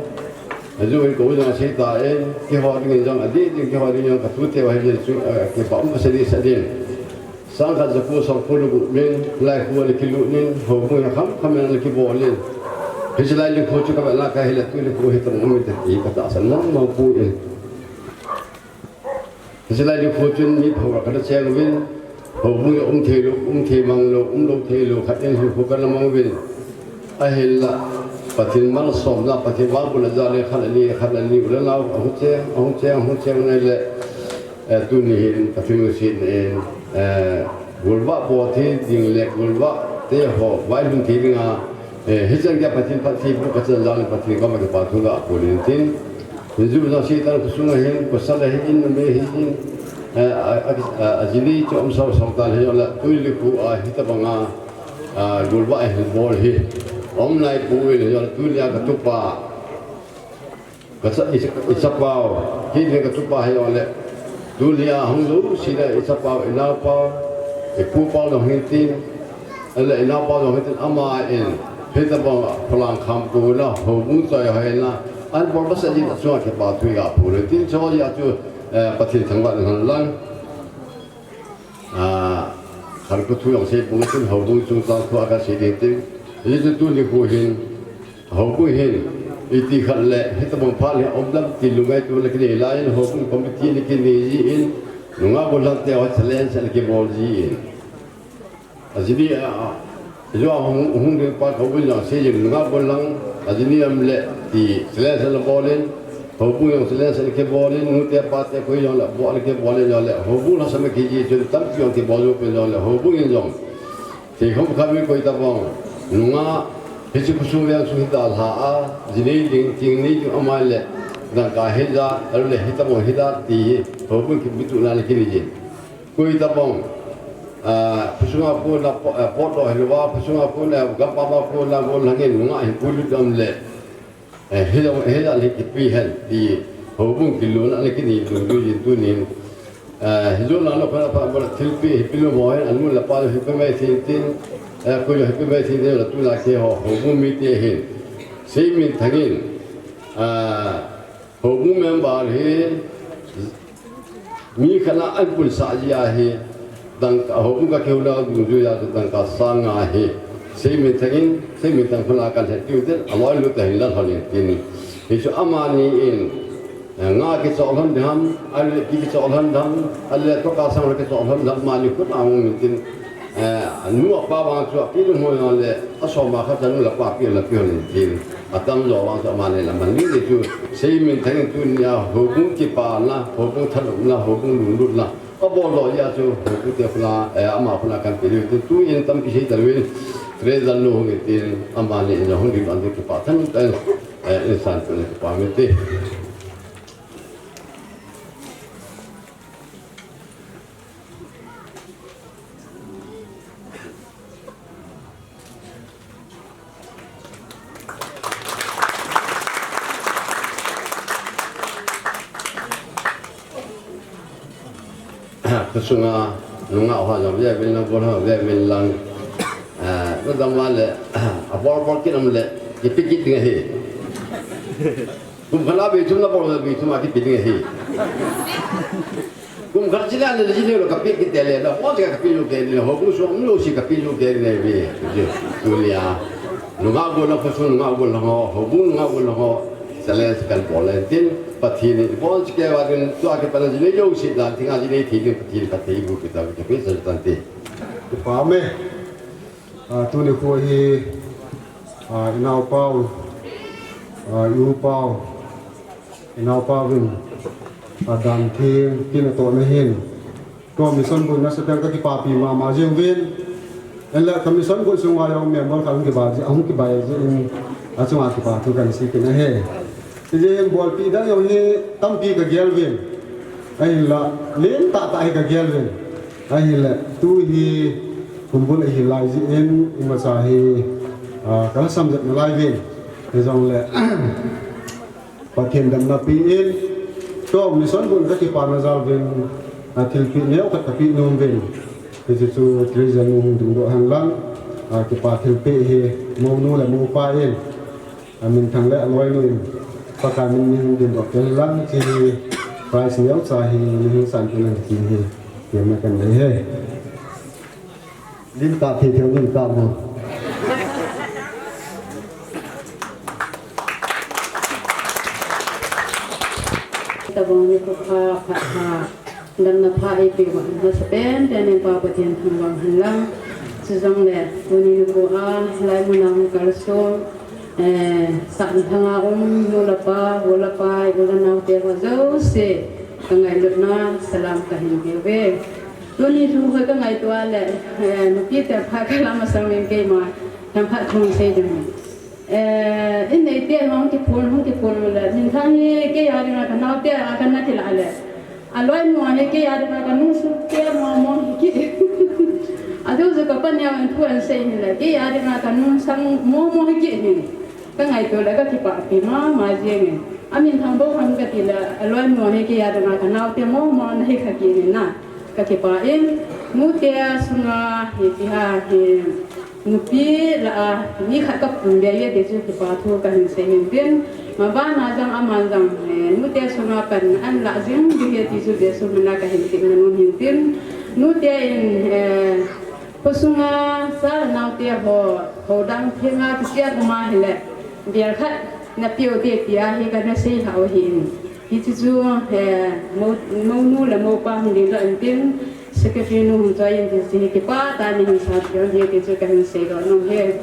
Aju in kou jong asei ta in. Kihou ding jong adih ding kihou ding jong katute uva hin chu, eh, kipam kasa ding sa ding. Sangkhat jaku songkho le gup min, lai khu le kilut in, houbung a kham kham in le kibol in. Hiche lai le khu chu kavet na kahi le tuni khu hi tam um in te ti katahsan mong mong pu in. Hiche lai ding khu chun mi phabep khat acheng uvin, houbung a um thei lou, um thei mang lou, um lou thei lou, khat in hinkho kana mang uvin. Ahinla, Pathen malsomna, Pathen vangbohna jal in khat le ni, khat le ni, u le nao, ahung cheng, ahung cheng, ahung cheng nai le, eh, tuni hin, Pathen lungset in, eh, golvah bol thei ding le, golvah te ho, vailhun thei dinga, Eh, hichan geiya Pathen phattheiboh kachan jal in Pathen koma kipa thu ga pon in tin. Hinju jong Satan khosunga hin, pasal ahin, numei ahin, eh, a, a, a, ajinei chu um sau sau tan hijongle, tuni khu a, hitabanga, a, golvah ahin bol hi. Um nai poi hijongle, tuni a katupa. Kacha, i, i chapau, hi le katupa hijongle. Tuni a hung jouse le i chapau, i naopau, i pupau jong hin tin. Ahile i naopau jong hin tin ama in. Hitabang phalang kham kona, houbung choi hoina. Ahin bol masa jin a chunga kipa thu ga pon le tin cho ji a chu, eh, Pathen thangvah in hen lang. Ah, khankho thu jong sei pon tin houbung chungchang thu a kasei ding tin. Hichu tuni khu hin. Houbung hin, iti khat le, hitabang phat le, um dam ti lungngaito le kinei lai in, houbung committee le kinei ji in, nungah gollhang te ho challenge le kibol ji in. Ajinei a, a, jo a hung, hung ding pa kho win jong sei jing nungah gollhang, ajinei am le, ti challenge le bol in, houbung jong challenge le kibol in, nute pate koi jong le, bol le kibol in jong le, houbung lhasam kiji chun tampi jong kibol jo pen jong le, houbung in jong. Theikhom khami koi tabang, nungah, hiche khosung veng chu hita lha a, jinei ding, ting nei ding ama le, dangka hija, alu le hitabang hita ti hi, houbung kimuto na le kinei jin. Koi tabang, ah, phasunga kona, po-, ah, potdoh hilouva, phasunga kona, gampam a kona, gollhang in nungah hin puilut dam le, Eh, hijong, hijong le kipi hen, ti houbung kilutna le kinei dungjuiyin tunin. Eh, hijong na lo khana pa bol thilpi, hipi lo mo hen, anu le pa lo hipi mai thin tin, eh, koi lo hipi mai thin tin, lo tuna keiho, houbung mite hin. Seiminthang in, ah, houbung member hi, Mi khat na ahin punsah ji ahi, dangka, houbung kakihouna dungjuiya chu dangka sang nga ahi. Seiminthang in, Seiminthang khona kalhet piu tin, aloilut a hin la lhon in tin. Hichu amani in, eh, nga kichoh lhon ding ham, ahile pi kichoh lhon ding ham, ahile toka sang kichoh lhon ding ham, amani khut a hung in tin. Eh, anu apa vang chu api lungho jong le, asoma khat anu le apa pi le pi hon in tin. Atam jo vang chu amani le man ni le chu, Seiminthang in tunia, houbung kipana, houbung thanopna, houbung lunglutna. Abol doh jeh a chu, houbung te khona, eh, ama khona kan pe diu tin, tuin tampi sei talou in, Treasurer nu hung in tin, amani in hung ding ban tin kipah than tan, eh, insan tu le kipah in tin. Khosunga nungah ho jong ve uvin lang, gollhang ve uvin lang. Ah, Dam le, a bol bol kit am le, kipe kit ding ahi. Kum khat a vei thum na bol le vei thum a kipe ding ahi. Kum khat china le, china le kape kit le, na ho ka kape jou kit le, houbung sung umlou si kape jou kit le ve. Tunia. Nungah gol lang, khosung nungah gol lang ho, houbung nungah gol lang ho. Challenge kan bol le tin, Pathen in ibon chikei uva din, tua kipat a china jouse dan, thinga china thei din, Pathen phattheiboh peh tauve, kape sa tante. Kipa ume. Ah, tuni kho hi, ah, inaopau, ah, i-upau, inaopau vin, ah, dan theng, tin atohna hin. Tua mission boina sepen kakipapi mama jeng uvin. Hinla ka mission boina sunga jong member khat hung kibai jeh, hung kibai jeh in, achunga kipa thu kahin sei kit ahi. Hijeh in bolpi dan jong hi tampi kagel uvin. Ahinla, lentah tah hi kagel uvin. Ahinla, tu hi kumbul ahi lai jeh in, imacha hi, ah, kalhasam jep nalai uvin. Hijongle, Pathen damna pen in, tua mission boina kakipana jal uvin, ah, thilpeh neokhat kapeh nom uvin. Hiche chu treasurer nu hung dingdoh hen lang, ah, kipa thilpeh hi, mounu le moupa in, a minthang le aloinu in, Pakai min in dingdoh kit hen lang, hiche hi prize neocha hi, nahung san kit hen lang hiche hi, temna kanei e. Lim tah thei thei lim tah mo. Tabang nikho pha, pha, pha. Damna pha eipeh uva, masapen in Pa Pathen thangvah hen lang. Chujongle, tuni nikho a, hilai mun a hung kalson, eh, sahthang a um, nu le pa, u le pa, u le nao te ho jouse, kangailutna, salam kahin peuve. Tuni thu ho kangaito le, eh, nupi te pha kalam asang in keima, themkhat thu sei ding. Eh, in neite hung kiphon, hung kiphon le, minthang hi kei a dinga kanao te a kana kilah le. Aloinu hi kei a dinga kanung sung te mo mo hi kit. Adu ju kapa neo in thu ahin sei hin le, kei a dinga kanung sang mo mo hi kit hin. Kangaito le kakipah pi mama jeng in. Aminthang bou ham kati le, aloinu hi kei a dinga kanao te mo mo nahi kha kit hin na. Kakipah in, nute sunga hi ti ha hi. Nupi lah a, mi khat kapum be e ti chu kipa thu kahin sei hin tin. Mabana jong aman jong, eh, nute sunga pan ahin lah jing ding e ti chu Jesu mina kahin temna nom hin tin. Nute in, eh, khosunga cha le naote ho, ho dang thenga kichia kuma hile. Bel khat napeh u te tia hi kana sei lhah u ahin. Hiche chu, eh, mou, mounu le moupa hung dingdoh in tin, secretary nu hung choi in tin, hiche hi kipah tah in hin sa peh u ahi ti chu kahin seidoh nom e.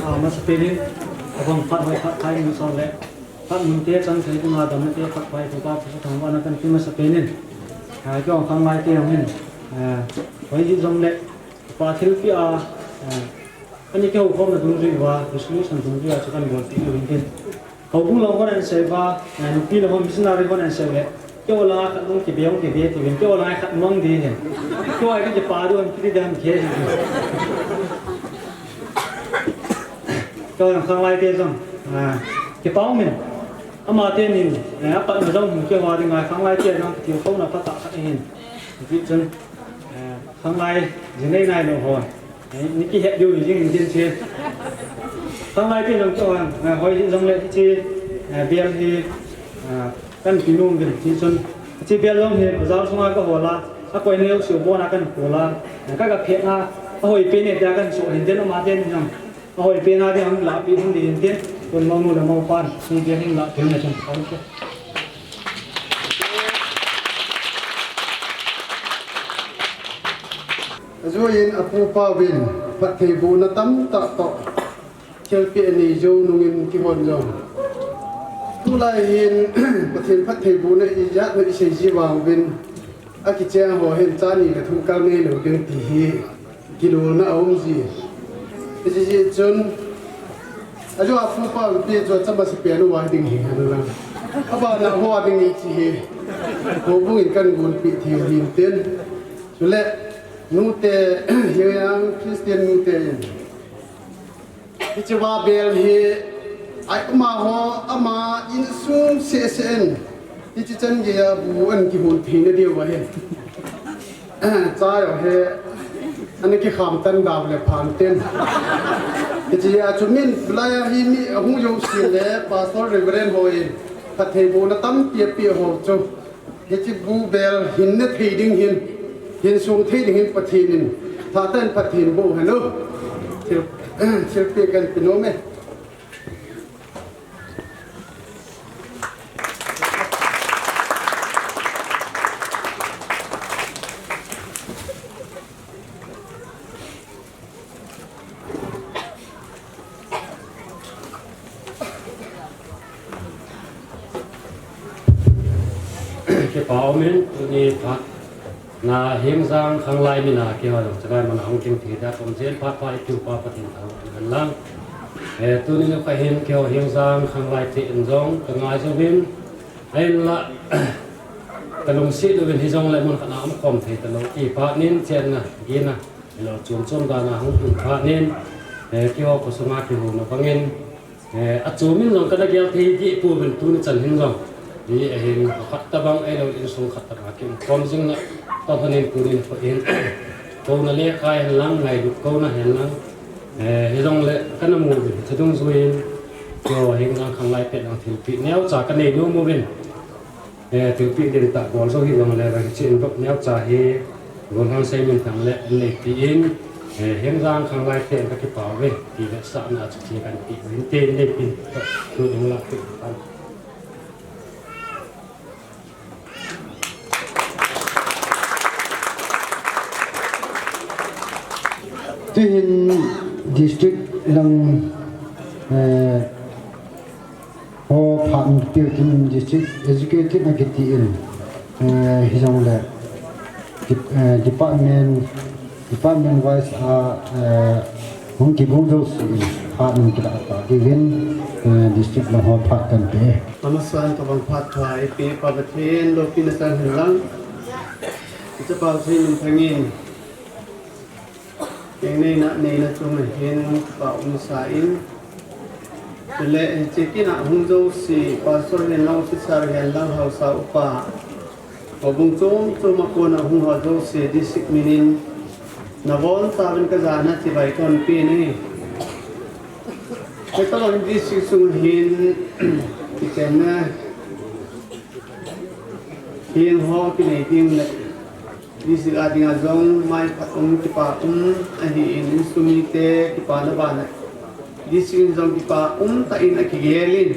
Ah, masapen in, abang phat hoi phat phai mun sang le. Phat mun te chang thei dinga damna te phat phai thu pa thu thangvahna kan pe masapen in. Ah, keiho khanglai te jong hin. Ah, hoi hijongle, pa thilpeh a, ah, ani keiho khomna dungjui uva, resolution dungjui a chu kan bolpeh u hin tin. Houbung lang hon ahin sei uva, ah, nupi lang hon missionary hon ahin sei uve. Keiho langa khat nung kibe hung kibe tiuvin, keiho langa khat mang di hin. Keiho a kipa du ham kiti di ham khe hin. Keiho khanglai te jong, ah, kipa umin. Ama tenin, eh, apatna jong hin keiho dinga khanglai te jong kitilkhouna phatah khat ahin. Hiti chun, eh, khanglai jinei nailou ho. Eh, ni kihet diu jing in tin che. Khanglai te jong keiho, eh, hoi hijongle hiche, eh, bel hi, eh, kan pe nom uvin ti chun. Hiche bel jong hi bazar sunga kahol a, akoi neo sio bon a kan kol a, eh, ka, kaphet na, ahoi pen e tia kan so hin tin ama tenin jong. Ahoi pen a ding hung lahpeh hung ding tin, tun mounu le moupan, hung ding hung lahpeh hung na chun, kan ke. Ajoh in apu pa uvin, phattheibohna tamtah toh, thilpeh anei jou nungin kihon jong. Tulai hin, Pathen phattheibohna ijat na isei ji vang uvin, akicheng ho hin cha ni le thum kal neilou ding ti hi. Kilolna aum ji. Hiche jeh chun, ajoh a pu pa pi chu achama si pen uva ding hi hen lang. Abana ho ding hi chi hi. Houbung in kan gonpeh thei u hin tin. Chule, nute, Hingaiam Christian nute in. Hiche va bel hi, ai, amaho, ama insung seh seh in, hiche chan geiya bu an kihon theina diu ahi. Cha jo hi, ana kikham tan dau le phan tin. Hiche a chu min, lai a hi mi ahung jouse le, Pastor Reverend hon, phatthei bohna tampi apeh ho chu. Hiche bu bel hin ne thei ding hin, hin sung thei ding hin Pathen in, tha tah in phatthei boh hen u. Thil, thilpeh kan pe nom e. Kipa umin, tuni phat na Hengjang Khanglai mina kihou jong chagai mana hung ting thei dia, kum jen phat pha i kiu pa Pathen thangvah in hen lang. Eh, tuni nu kahin kihou Hengjang Khanglai te in jong ka ngai jong in, ahinla, ka lungset uvin hijongle mun khat na um khom thei talou ti phat nin chenna, gina, ilo chom chom dan a hung tung phat nin, eh, kihou khosung a kihouna bangin, eh, achom in jong kana gel thei deh pouvin tuni chan hin jong. Hi ahin khat tabang ahilou insung khat tabang a kium khom jing na, tua lhon in tuni nikho hin, kouna le khai hen lang, ngailut kouna hen lang, eh, hijongle kana mu uvin, hiche dungjuiyin, kihou Hengjang Khanglai te lang thilpeh neocha kanei nom uvin. Eh, thilpeh lentah bol jou hijongle, hiche in vlog neocha hi, Golhang Seiminthang le, in neipi in, eh, Hengjang Khanglai te in ka kipa uve, ti vetsahna chu che kan pe u hinte, in neipi in, tu ding lah pe u tan. Tuhin district lang, eh, ho phat in kipeh u tin district executive akiti in, eh, hijongle, dep-, eh, department, department wise a, eh, hung kibung jouse in phat in kilah ta diuvin, eh, district lang ho phat kan pe. Amasan tabang phat thua eipeh pa Pathen loupina chang hen lang. Chapang Seiminthang in, kei neina, neina chunga hin kipa umsa in. Chule, hiche kin a hung jouse, Pastor hen lang, Officer hen lang, Haosa upa, houbung chom chom a kona hung ho jouse, district min in, nabonchauvin kajana chibai kahin pe e. Hitabang district sung hin, kichenna, heng ho kinei ding le, district a dinga jong maiphat um, kipa um ahin, insung mite kipana bana district in jong kipa umtah in akigel in,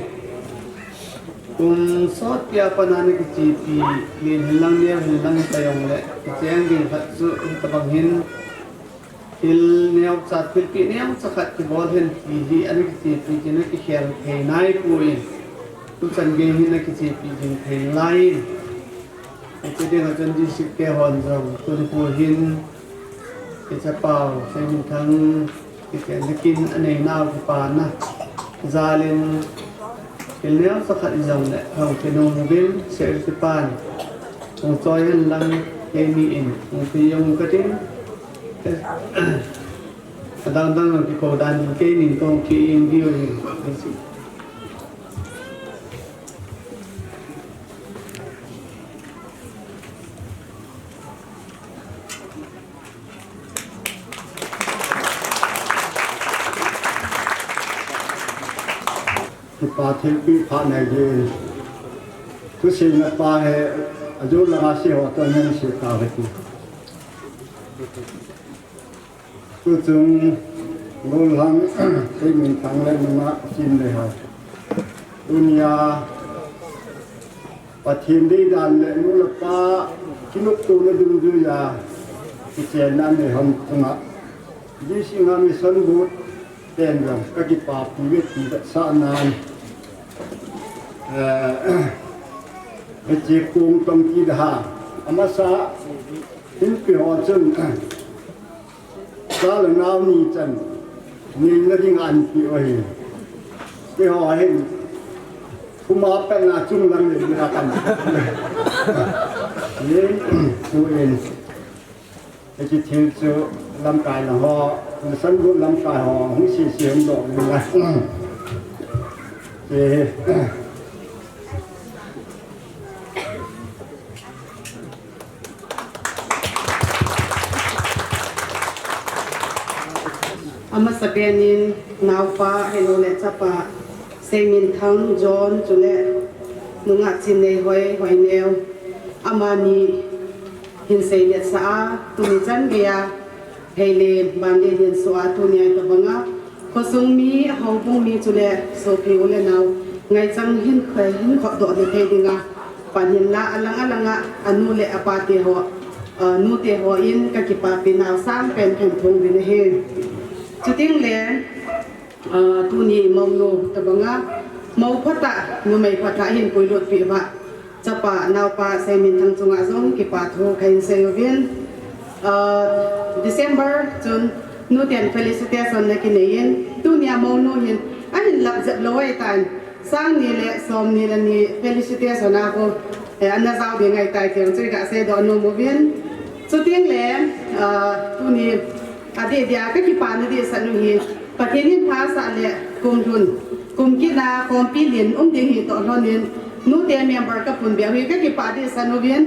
kum sot pia pana ana kichepi, len hen lang, neo hen lang, hita jongle kicheng ding khat chu hitabang hin, thil neocha, thilpeh neocha khat kibol hen ti hi ana kichepi, ana kikhel thei naipoi. Tuchan gei hin ana kichepi jing thei nalai in, hiche dinga chun district te hon jong tuni nikho hin, hiche pau Seiminthang, hiche kin anei nau kipana jal in, thil neocha khat hijongle hung kinom uvin, secretary pan hung choi hen lang, keini in hung pe jong kating. Adang dang kikou dan in keini in kahung ki-in diu ahi. Kipa thilpeh pha nei ding. Thuseina pa hi, ajou langa se ho toh ngen se tauve ti. Tuchung, Golhang, Seiminthang le nungah Chinlei ho, tunia Pathen deidan le nu le pa kinoptona dungjuiya kichenna nei hon chunga, D C nga mission board ten jong kakipapi uve ti vetsahnan, eh, hiche kong tong kit a, amasa, hinpi ho chun, cha le nao ni chan neina dinga anpeh u ahi. Keiho hin, thuma petna chung lang le dinga kan. Ni, tuin, hiche thil chu lamkai lang ho, San gu lamkai ho hung sisi hung doh ni la. Eh, Amasapen in naopa, hello le chapa, Seiminthang John, chule nungah Chinneihoihoi Neo, amani hin seilet sa a, tuni chan geiya, Heile banle hin so a tunia tabanga khosung mi, houbung mi chule sopi u le nau ngaichang hin khoi hin khop doh le thei dinga pan hin la alang alanga anu le apa te ho, anu te ho in ka kipapi nau sang pen pen thung din ahi. Chuting le, aa, tuni monu tabanga mou phatah, numei phatah hin puilut pi ba. Chapa, naopa, Seiminthang chunga jong kipa thu kahin sei uvin. Aa, December chun nuten felicitation na kinei in, tunia monu hin ahin lap jep lou ahitan, sang ni le som ni le ni felicitation a ko, eh, ana jao ding ahitai tiang chu ka sei doh nom uvin. Chuting le, aa, tuni Adeh dia ka kipana dehset u hi, Pathen in pha asah le kum lhun, kum kit a khompi lin um ding hi toh lhon in, nute member ka pun beh u hi ka kipah dehset uvin.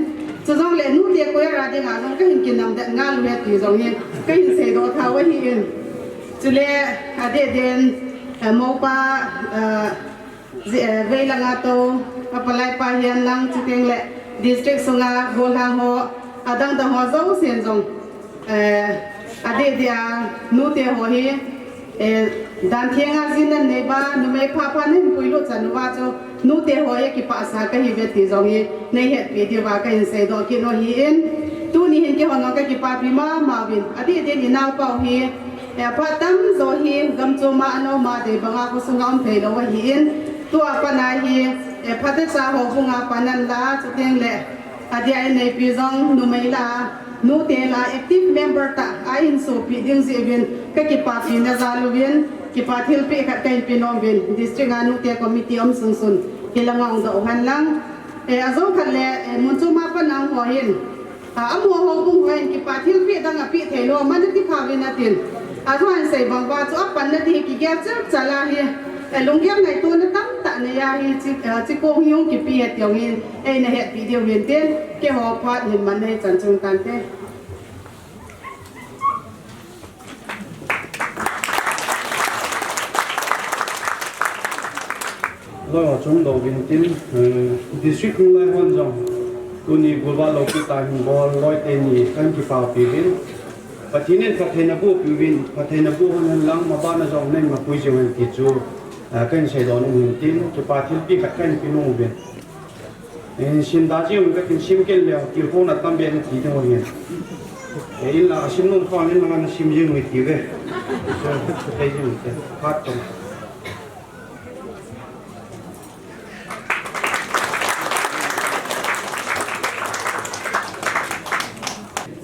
Chujongle nute choir a dinga jong ka hin kinamdet ngal u ahi ti jong hi ka hin seidoh tha u ahi in. Chule adeh din, eh, moupa, eh, Ji-, eh, veilanga tou, apalai pa hihen lang, chuteng le district sunga gollhang ho, adang dang ho jousen jong, eh, adeh dia nute ho hi, eh, dan thenga jin nanei uva, numei pha pha nahin puilut chan uva chu, nute ho hi kipah sa kahi uve ti jong hi, nei hetpi diuva kahin seidoh kit u ahi in, tuni hin keihon jong ka kipapi mama uvin, adeh din inaopa u hi, Eh, phat tamjo hi gamchom a ana um a, dei banga khosunga um thei lou ahi in, tua pat a hi, eh, phatecha houbung a pan ahin la, chuteng le, adia in neipi jong numei la, nute la, active member tah a hin sopi ding jeh uvin, ka kipapina jal uvin, kipa thilpeh khat kahin pe nom uvin, district a nute committee um sunsun, hilanga hung doh u hen lang. Eh, ajou khat le, eh, mun chom a pan a um ho hin, A, amaho houbung ho hin kipa thilpeh dang apeh thei lou, aman ati pha uvin atin. Ajo hin sei bang uva chu apanna ding hi kigel chal chal ahi. E, lunggel ngaitona tamtah nei ahi, chi, a, chi kong hi hung kipe e ti jong hin, eina hetpi diu hin tin, keiho phat hin man nei chan chung tante. Loi ho chung doh uvin tin, eh, district hung lai hon jong, tuni golvah loupi tah hin bol loi teni kahin kipapi uvin. Pathen in phattheina boh peh uvin, phattheina boh hon hen lang, maban a jong nei mapui jing hen ti chu, eh, kahin seidoh nom hin tin, kipa thilpeh khat kahin pe nom uvin. Eh, sim da jing katin sim ken leh, tilkhou na tam be na ti ding u ahin. Eh, in la, asim nom khon in la na sim jing u ti ve. So, kei jing u te. Phat tum.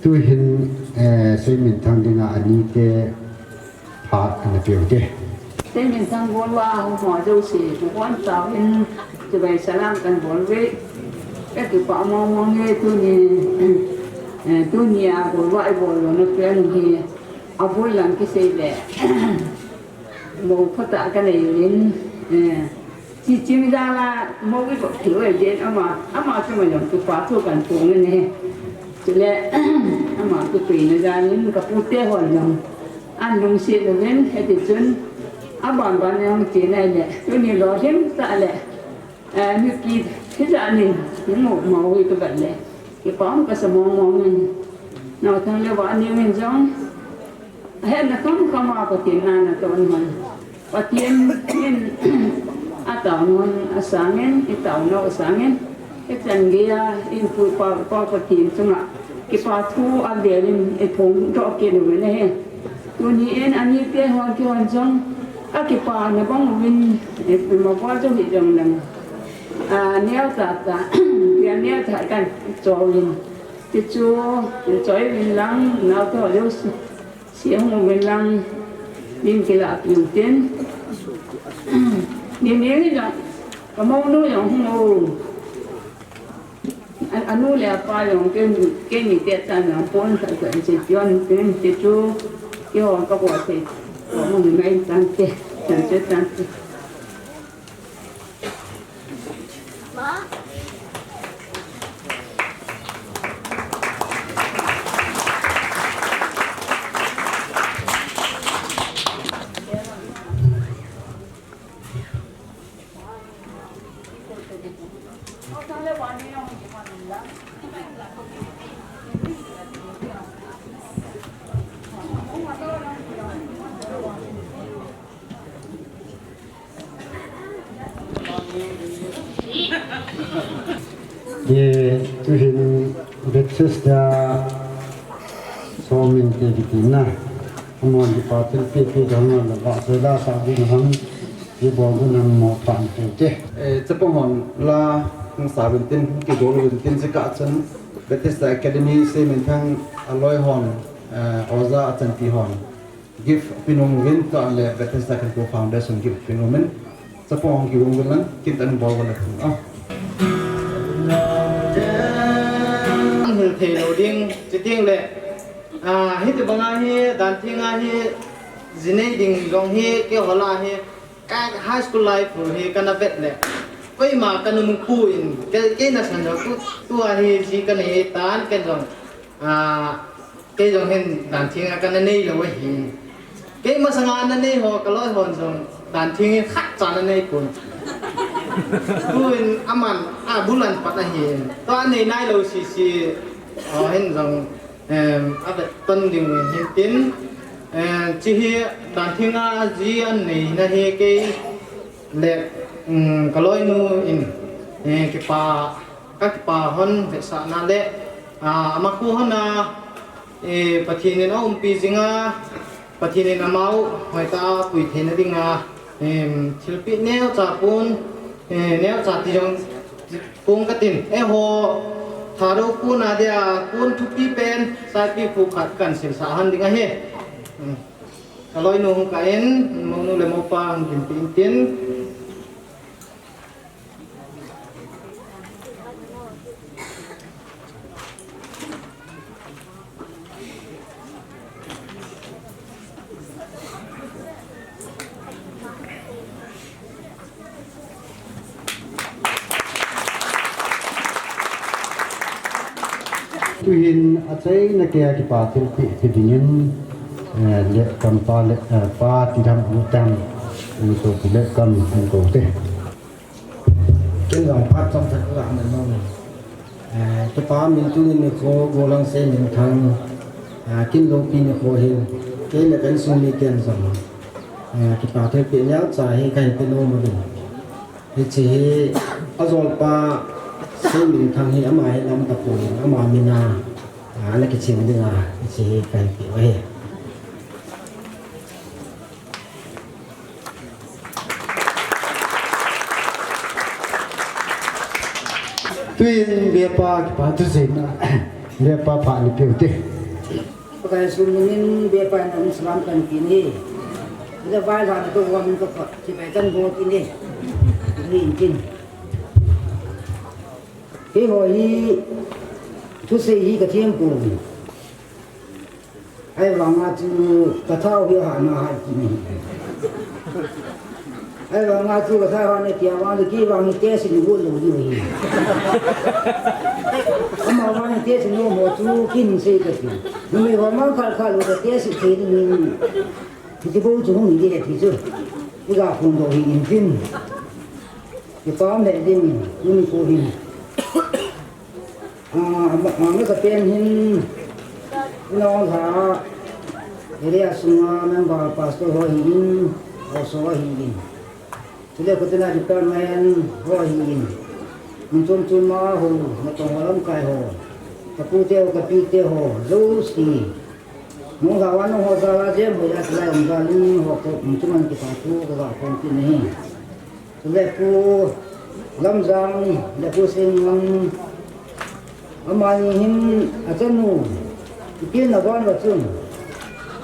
Tuhin, eh, Seiminthang dinga ani te phat ana peh u te. Seiminthang golvah a hung ho jouse, hung hon tauhin, chibai salam kahin bol uve. Ka kipah mong mong e tuni, eh, tunia golvah i bol louna pen hi, abul lang kisei le. Mou phatah kanei uvin, eh, Chi chim jal a, mou i vop thei u ahi jeh in ama, ama chunga jong kipa thu kahin phong in ahi. Chule, ama kituina jal in ka pute hon jong, ahin lungset uvin, hiti chun, aban ban jong chen ahile, tuni lolhing tah le, eh, mipi hijat nin, hung um u hi kavet le, kipa um kasa mong mong in, Naothang le Vahning in jong, Ahetna kham kham a Pathen in ana ton hon. Pathen in ataona hon asang in, itaona u asang in, ichan geiya eipuipa, pa Pathen chunga kipa thu avel in eiphongdoh kit uvin ahi. Tuni in anite hon kihon jong akipana bang uvin, eh, ima bol jong hijong leng. A, neo tah tah, tia neo tah tah choi uvin. Tichu, choi uvin lang, naote ho jouse. Seh hung uvin lang, min kilah piu tin. Ni ni ni jong, ka mounu jong hung u. A, anu le apa jong ken, ken ni te tan jong pon sa sa si pion tin ti chu. Yo, ka bo te. Ko mo ni mai tan te. Tan te, tan te. Ye, tuhin Bethesda Somin te kiti na. Amon kipa thilpeh peh ding na ba se la sa din ham. Ye bol gun ham mo phan te te. Eh, chapang hon la hung sa vin tin, kidol vin tin se ka chan. Bethesda Academy Seiminthang aloi hon, eh, oja achanpi hon. Gift pinung vin to le Bethesda Khantou Foundation gift pinung min. Chapang hung kivung vin lang, kin tan bol vin lang. Oh. Hil thei lo ding, chiting le. Ah, hiti banga hi, dan thing a hi, jinei ding jong hi, keiho lah hi, ka high school life hi, kana vet le. Koima kana mu poi, kei, kei nasan jong tu, tua hi, ji kana hi, tan ken jong. Ah, kei jong hin dan thing a kana nei lo ahi. Kei masanga ana nei ho, ka loi hon jong dan thing hi khat cha ana nei pon. Tuin aman, a bulan pat ahi. Tua nei nai lo sisi, o hin jong. Em, a vet ton ding hin tin, em, chi hi dan thing a ji an nei na hi kei le, um, ka loinu in, eh, kipa, ka kipa hon vetsahna le, ah, ama khu hon a, eh, Pathen in a umpi jing a, Pathen in amau hoitah a pui theina ding a, em, thilpeh neocha pon, eh, neocha ti jong pon katin. Eiho, Thadou pon a dia, pon thupi pen, saipi phu khat kan silsah hon ding ahi. Em, ka loinu hung kah in, mounu le mopa hung kinpeh in tin. Tuhin achaina keiya kipa thilpeh, peh dingin, eh, le kampa le, eh, pa ti dam u tam, u to pi le kam an ko te. Ken jong phat chomkhat ka ga man nom e. Ah, kipa min tuni nikho, Golang Seiminthang, ah, kin loupi nikho hin, kei le ka insung miten jong, ah, kipa thilpeh neocha hi kahin pe nom uvin. Hiche hi ajolpa Seiminthang hi ama hi lam tapon, ama min a, ah, ana kichen ding a, hiche hi kahin pe u ahi. Tuin Bepa kipa thuseina, Bepa phat ni peh u te. Pakai sum nin Bepa in um salam kan kin hi. Ida vai la to wa min to pa, kipa kan bo kin hi. Ni kin. Keiho hi thusei hi ka them pon. Ahivanga chu ka thao hi ahat na hat kit in. Ahivanga chu ka thao ahat na tia vang chu kei vang hi test in got lou diu ahi. Ama vang hi test in got mo chu kin sei kati. Numei ho mang khat khat lou ka test thei ding in. Hiti bou chu hung hi ding ahi ti chu. Iga phongdoh hi in tin. Kipa um le ding in, tuni nikho hin. Ah, ama, ama sa pen hin, Nonglha area sunga member pastor ho ahin, aw so ahin. Chule khuti na department ho ahin. Mun chom chom a ho, natong ho lamkai ho. Ka pu te ho, ka pi te ho, jouse. Nonglha vannoi ho jal a jem ho a chulai um jal in ho ko, mun chom an kipa thu ka ga phong kit in ahi. Chule Pu Lamjang, le Pu Singlam, amani hin achanu, ipi na van va chun,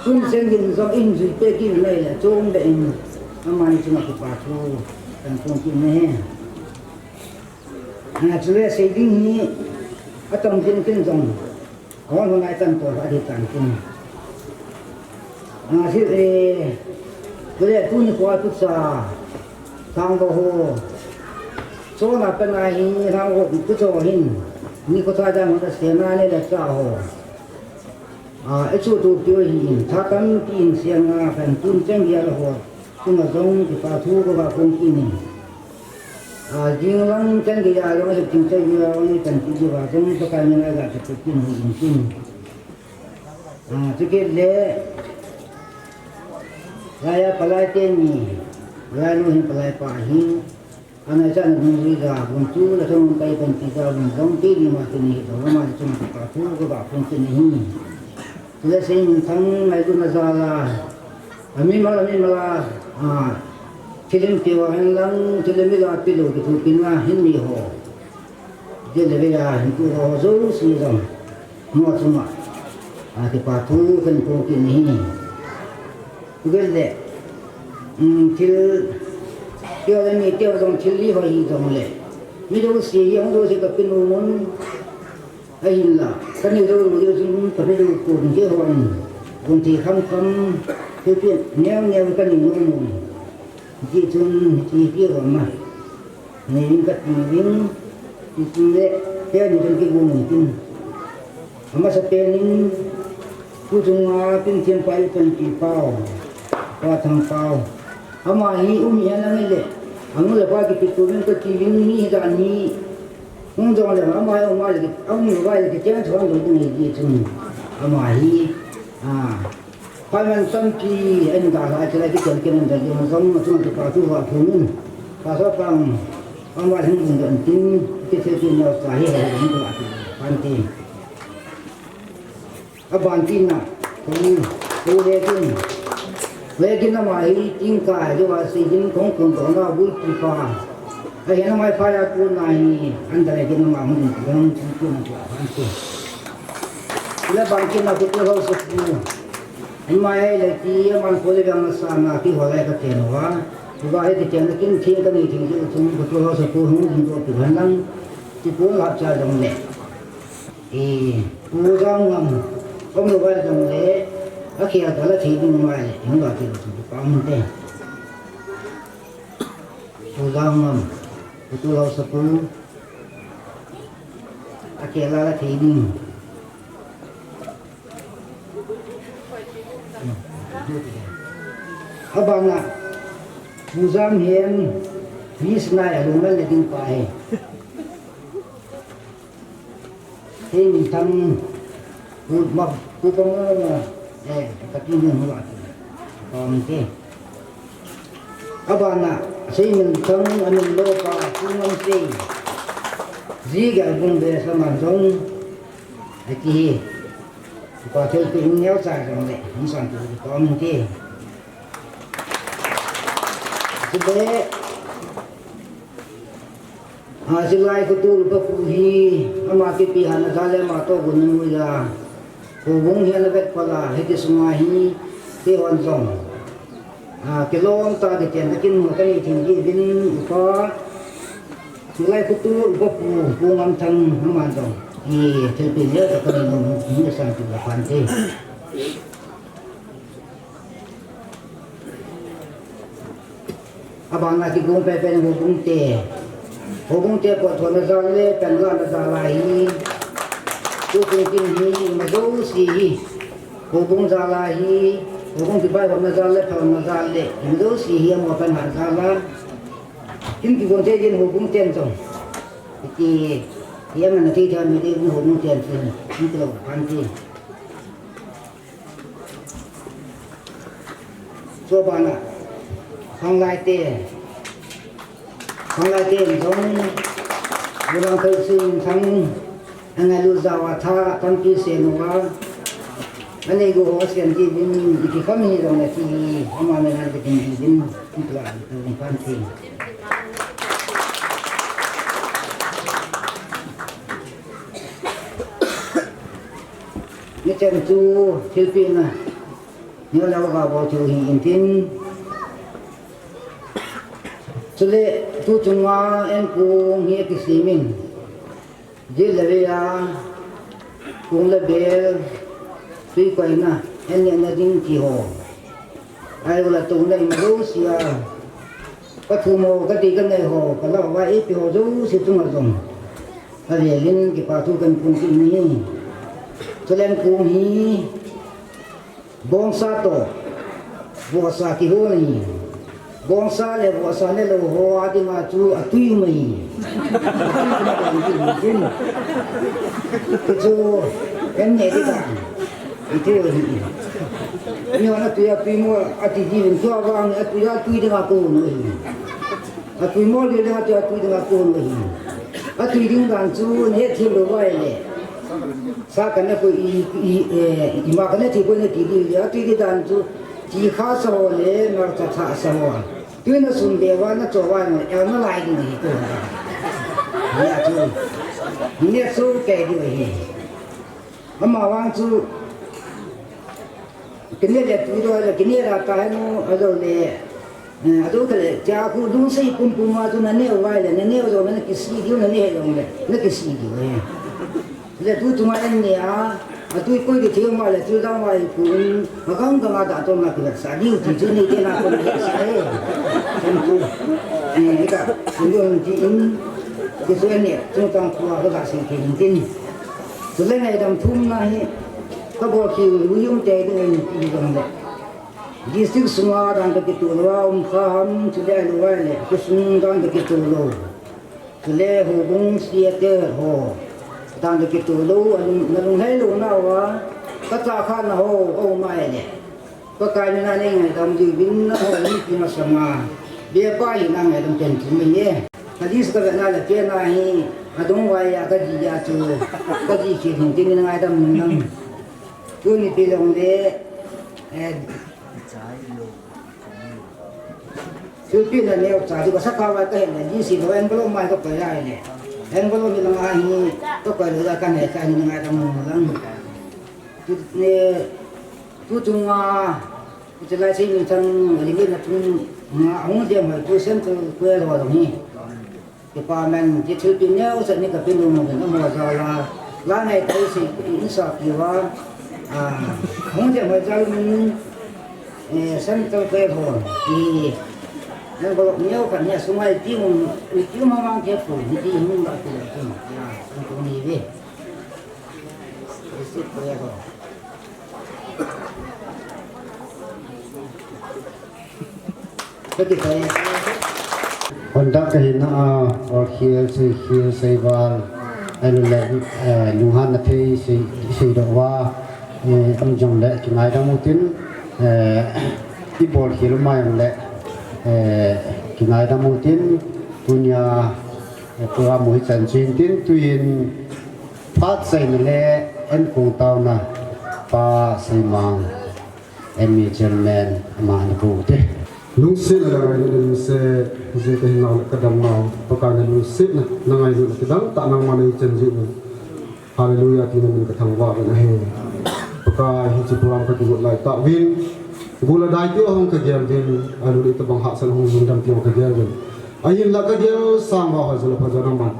tun cheng hin jong in jui pe kin nai le chom be in, amani chunga kipa thu kan phong kit in ahi. Ah, chule sei ding hi atam kin kin jong, ahon hon ai tan to va di tan kin. Aa, si, eh, kule tuni kho a tucha, Thangvah ho. Chona pena hi Thangvah ho tucha hin. Nikho thada hung ta sena ne la cha ho. Aa, echu tu piu hin. Tha tampi in sianga kan tun cheng ya la ho. Chunga jong kipa thu kavah phong kit in. Aa, jing lang cheng ya jong cheng cheng ya jong kan ti ji va jong Pakai min a ga ta tu kin hin kin. Aa, chukit le, laiya palai teni, laiya nu hin palai pa hin, ana cha na dungjuija, bun chu la thong kai kan ti ja, bun jong ti ni ma ti ni, jong ma chung pa thu kavah phong ti ni hi. Tule sei min thang ngai tu na ja la, ami ma la, ami ma la, aa, thil in ti va hin lang, thil in mi la pi lo ki thu pi na hin ni ho. Jeh le ve a hin tu ho jouse jong. Mo chunga. A kipa thu kan phong kit ni. Jeh le. Um, thil. Kio le ni kio jong thil li ho hi jong le. Mi jouse hi hung jouse ka pinu mun. Ahinla. Ka ni jo lu jo jin ka ni jo ko ni ho. Kun ti kham kham. Thil pi neo neo ka ni mun mun. Ji chun ti pi ho ma. Nei in ka ti ding, ti chun le, te ni kan kigong in tin. Amasa pen in, tu chunga tin thiam pa i kan ti pau, pa thang pau. Ama hi um hi anang le, ang le pa ki pi tu min ka ti ding ni hi da ni. Hung jong le, ama hi um le, um le, ki tiang chuan lo ding hi ti chun. Ama hi, a, Paiman tampi, en da la, kila ki tel ken da, yung zong, zong, tu pa tu wa, tu nun. Pa sa pang, ang wa hing dung don tin, ki te tu na sa hi ha, dung tu wa, tu, pan tin. A ban tin na, tu, tu le tin. Le kin na ma hi, tin ka, jo wa si din, kong kong do na, bul tu pa. A hi na mai pa ya tu na hi, an da le kin na ma hung, dung tu na, tu, pan tin. Le ban kin na, tu, tu, ho, su, tu. Ama hi le ti, aman kho le vang sa na ki ho lai ka chen uva. Uva hi ti chen kin thing ka nei thing ti chung ka tu ho sa pu hung ding to tu han lang. Ti pu la cha dong le. E, pu jang ngam. Kom lo vai dong le. A khia ka la thei ding mai le. Hung la ti lo tu pa mun te. Pu jang ngam. Ka tu ho sa pu. A khia la la thei ding. Abana, Pu Jam Hian, Miss Nai, a lungmel le ding pa hi. Hei min thang, pu ma, pu pa mo, eh, ka ti nun hua. Pam te. Abana, sei min thang, a min lo pa, pu ngam sei. Ji ga bung be sa man jong, a ti hi. Pa thil pi in neo cha jong le, in san tu pa min ti. Ti le, a, silai ko tu pa pu hi, ama kipi hana ja le ama to gun mu ya. Ko bung hi ana vet pala, hiti sunga hi, ti hon jong. A, kilom ta ti chen ta kin mo ta ni thing ji vin upa. Silai ko tu upa pu, pu ngam thang ama jong. I, thil pi le ta ka ni no, ni san tu la pan ti. Abang a kigong pepe ni houbung te. Houbung te potdohna jal le, panlahna jal ahi. Tuchung kin hi, ima jouse hi. Houbung jal ahi. Houbung kipaihopna jal le, phalna jal le, ima jouse hi, ama panlahna jal a. Kin kigong te din houbung ten jong. Iti, hi ama na thei thei mi te houbung ten tin. Kin kilo, kan tin. Chubana, khanglai te, khanglai te jong, bulang thal sin thang, angailut jal a tha, tampi sen uva, anei go ho sen ti bin, ipi kham hi jong le ti, ama me na ti bin, ti bin, ti la, ti bin, kan ti. Ni chen chu, thilpina. Neo lou ga bol thei u hi intin. Chule tu chunga enkong hi akisem in. Jil le vei a, kong le bel, tui koina, en nehna ding ti ho. Ai wala tuna ima josia. Ka thu mo, ka ti ka nei ho, ka la wa ipi ho josia chunga jong. Ka le lin kipa thu kan pun ki ni. Tulen ku hi. Bongsa to. Bongsa ki ho ni. Bongsa le bongsa ne lo ho a dinga chu a tui mai. Chu en ne di ka. Iti ni. Ni ona tui a tui mo a ti di vin tua vang a tui a tui dinga ko no hi. A tui mo di dinga tui a tui dinga ko no hi. A tui ding dan chu ne thil lo vai le. Sa ka ne ko i i e i ma ka ne thi ko ne ti di le a tui di dan chu ti kha sa ho le mar cha cha sa ho. Tui na sum de wa na cho wa no el na lai di ni ko. Ni a chu. Ni a chu ke di hi. Ama vang chu, kine le tu do le, kine la ta he no, a do le, eh, a do ka le, cha khu dung sei pum pum ma chu na ne vai le, na ne jo na kisi diu na ne he jong le, na kisi diu le. Le tu tu ma en ne a, a tu koi ki thiu ma le, tu dang vai ku, ma kang ka ma da to ma ki sa diu ti chu ni ke na ko le sa he. Chen tu, eh, ka, tu do ti in, ki su en ne, tu tang ku a ka sa ki tin. Chule ngaidam thumna hi, ka bol khel u yum te ding in ti jong le. District sunga dan ka kituh lou a um kha ham, chule a lou a le, khosung dan ka kituh lou. Chule houbung sia te ho, dan ka kituh lou, a lung, na lunglhai louna uva, ka cha kha na ho, ho mai le. Pakai mina nei ngaidam diuvin na ho, ni ki masanga. Be pa hi na ngaidam pen tu mai ye. Ka dis ka na le pe na hi, a dong vai a ka di ya chu, ka di ki hung tin ngaidam nung nang. Tuni pi long le, eh, Philippine na neo cha, di ko sa ka wa ka hen le, di si lo envelope mai ka pa ya le. Envelope ni lang a hi, ka pa lo da ka ne ka ni ngai ka mo lang. Tu ne, tu tu nga, tu lai si ni chang, li ni na tu nga, hung de mai tu sem tu ku lo lo ni. Department, ti thil pi neo sa ni ka pi lu mo na mo za la, la nei tai si in sa pi wa, a, hung de mo za lu min, eh, central ke ho, ti, na ko neo ka ne su mai ti mo, ti mo mang ke pu, ti mo la ti la ti mo, ya, san ko ni ve. Receipt ke ho. Ka ti kai. Conduct ka hina a, bol khel, sei khel, sei val, alu le, eh, lunghan na thei, sei, sei doh uva, eh, um jong le, kingaidam u tin, eh, i bol khel u mai jong le, eh, kingaidam u tin, tunia, eh, program u hi chan chin tin, tuin, phat seina le, en kong tauna, pa Seimang. M E chairman ama na pu te. Lungsetna le ngailutna lungset, hijeh in ka hinau le ka damnau, Pakai na lungsetna, na ngailutna kidang tah nangma nei chan jeh uvin. Hallelujah, tina min ka thangvah uvin ahi. Pakai hiche program ka kigot lai tah uvin. Gol le dai ti hung ka gel uvin, alu le tabang hahsat hung jing dam ti hung ka gel uvin. Ahinla ka gel sang va ho jal pha jal man.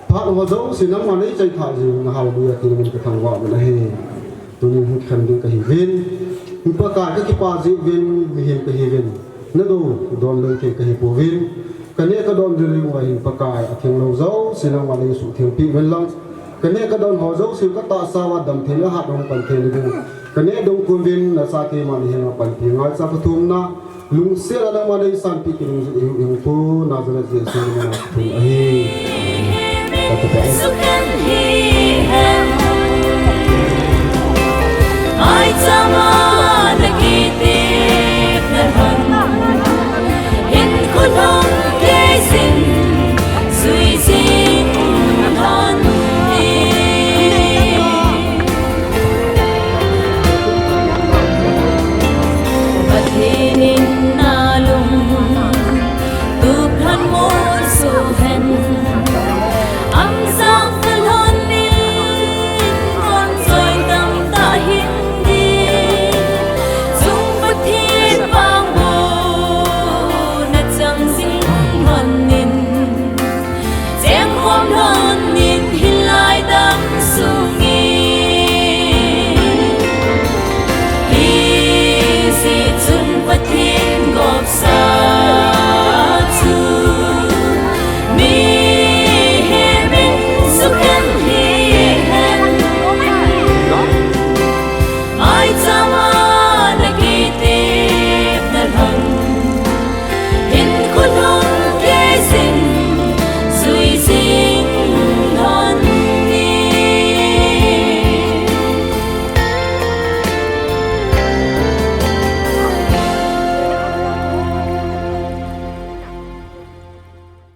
Phat ho jouse nangma nei chai tha jing na, hallelujah, tina min ka thangvah uvin ahi. Tunin hung khen ding ka hi uvin. Pakai ka kipa jeh uvin, mihem ka hi uvin. Na do, don lou thei ka hi pouvin. Ka neh ka don ding uva hin Pakai a thenglou jouse nangma nei suhtheng peh uvin lang. Ka neh ka don ho jouse ka tahsa uva dam thei le hat hung pan thei le uvin. Ka neh dong kum uvin na sa keima nei henga panpi ngai sa pathumna. Lungset a nangma nei sanpeh kit ding jeh in, i hung, i hung pu Nazareth Jesu min a ka thum ahi. Ka thum ahi.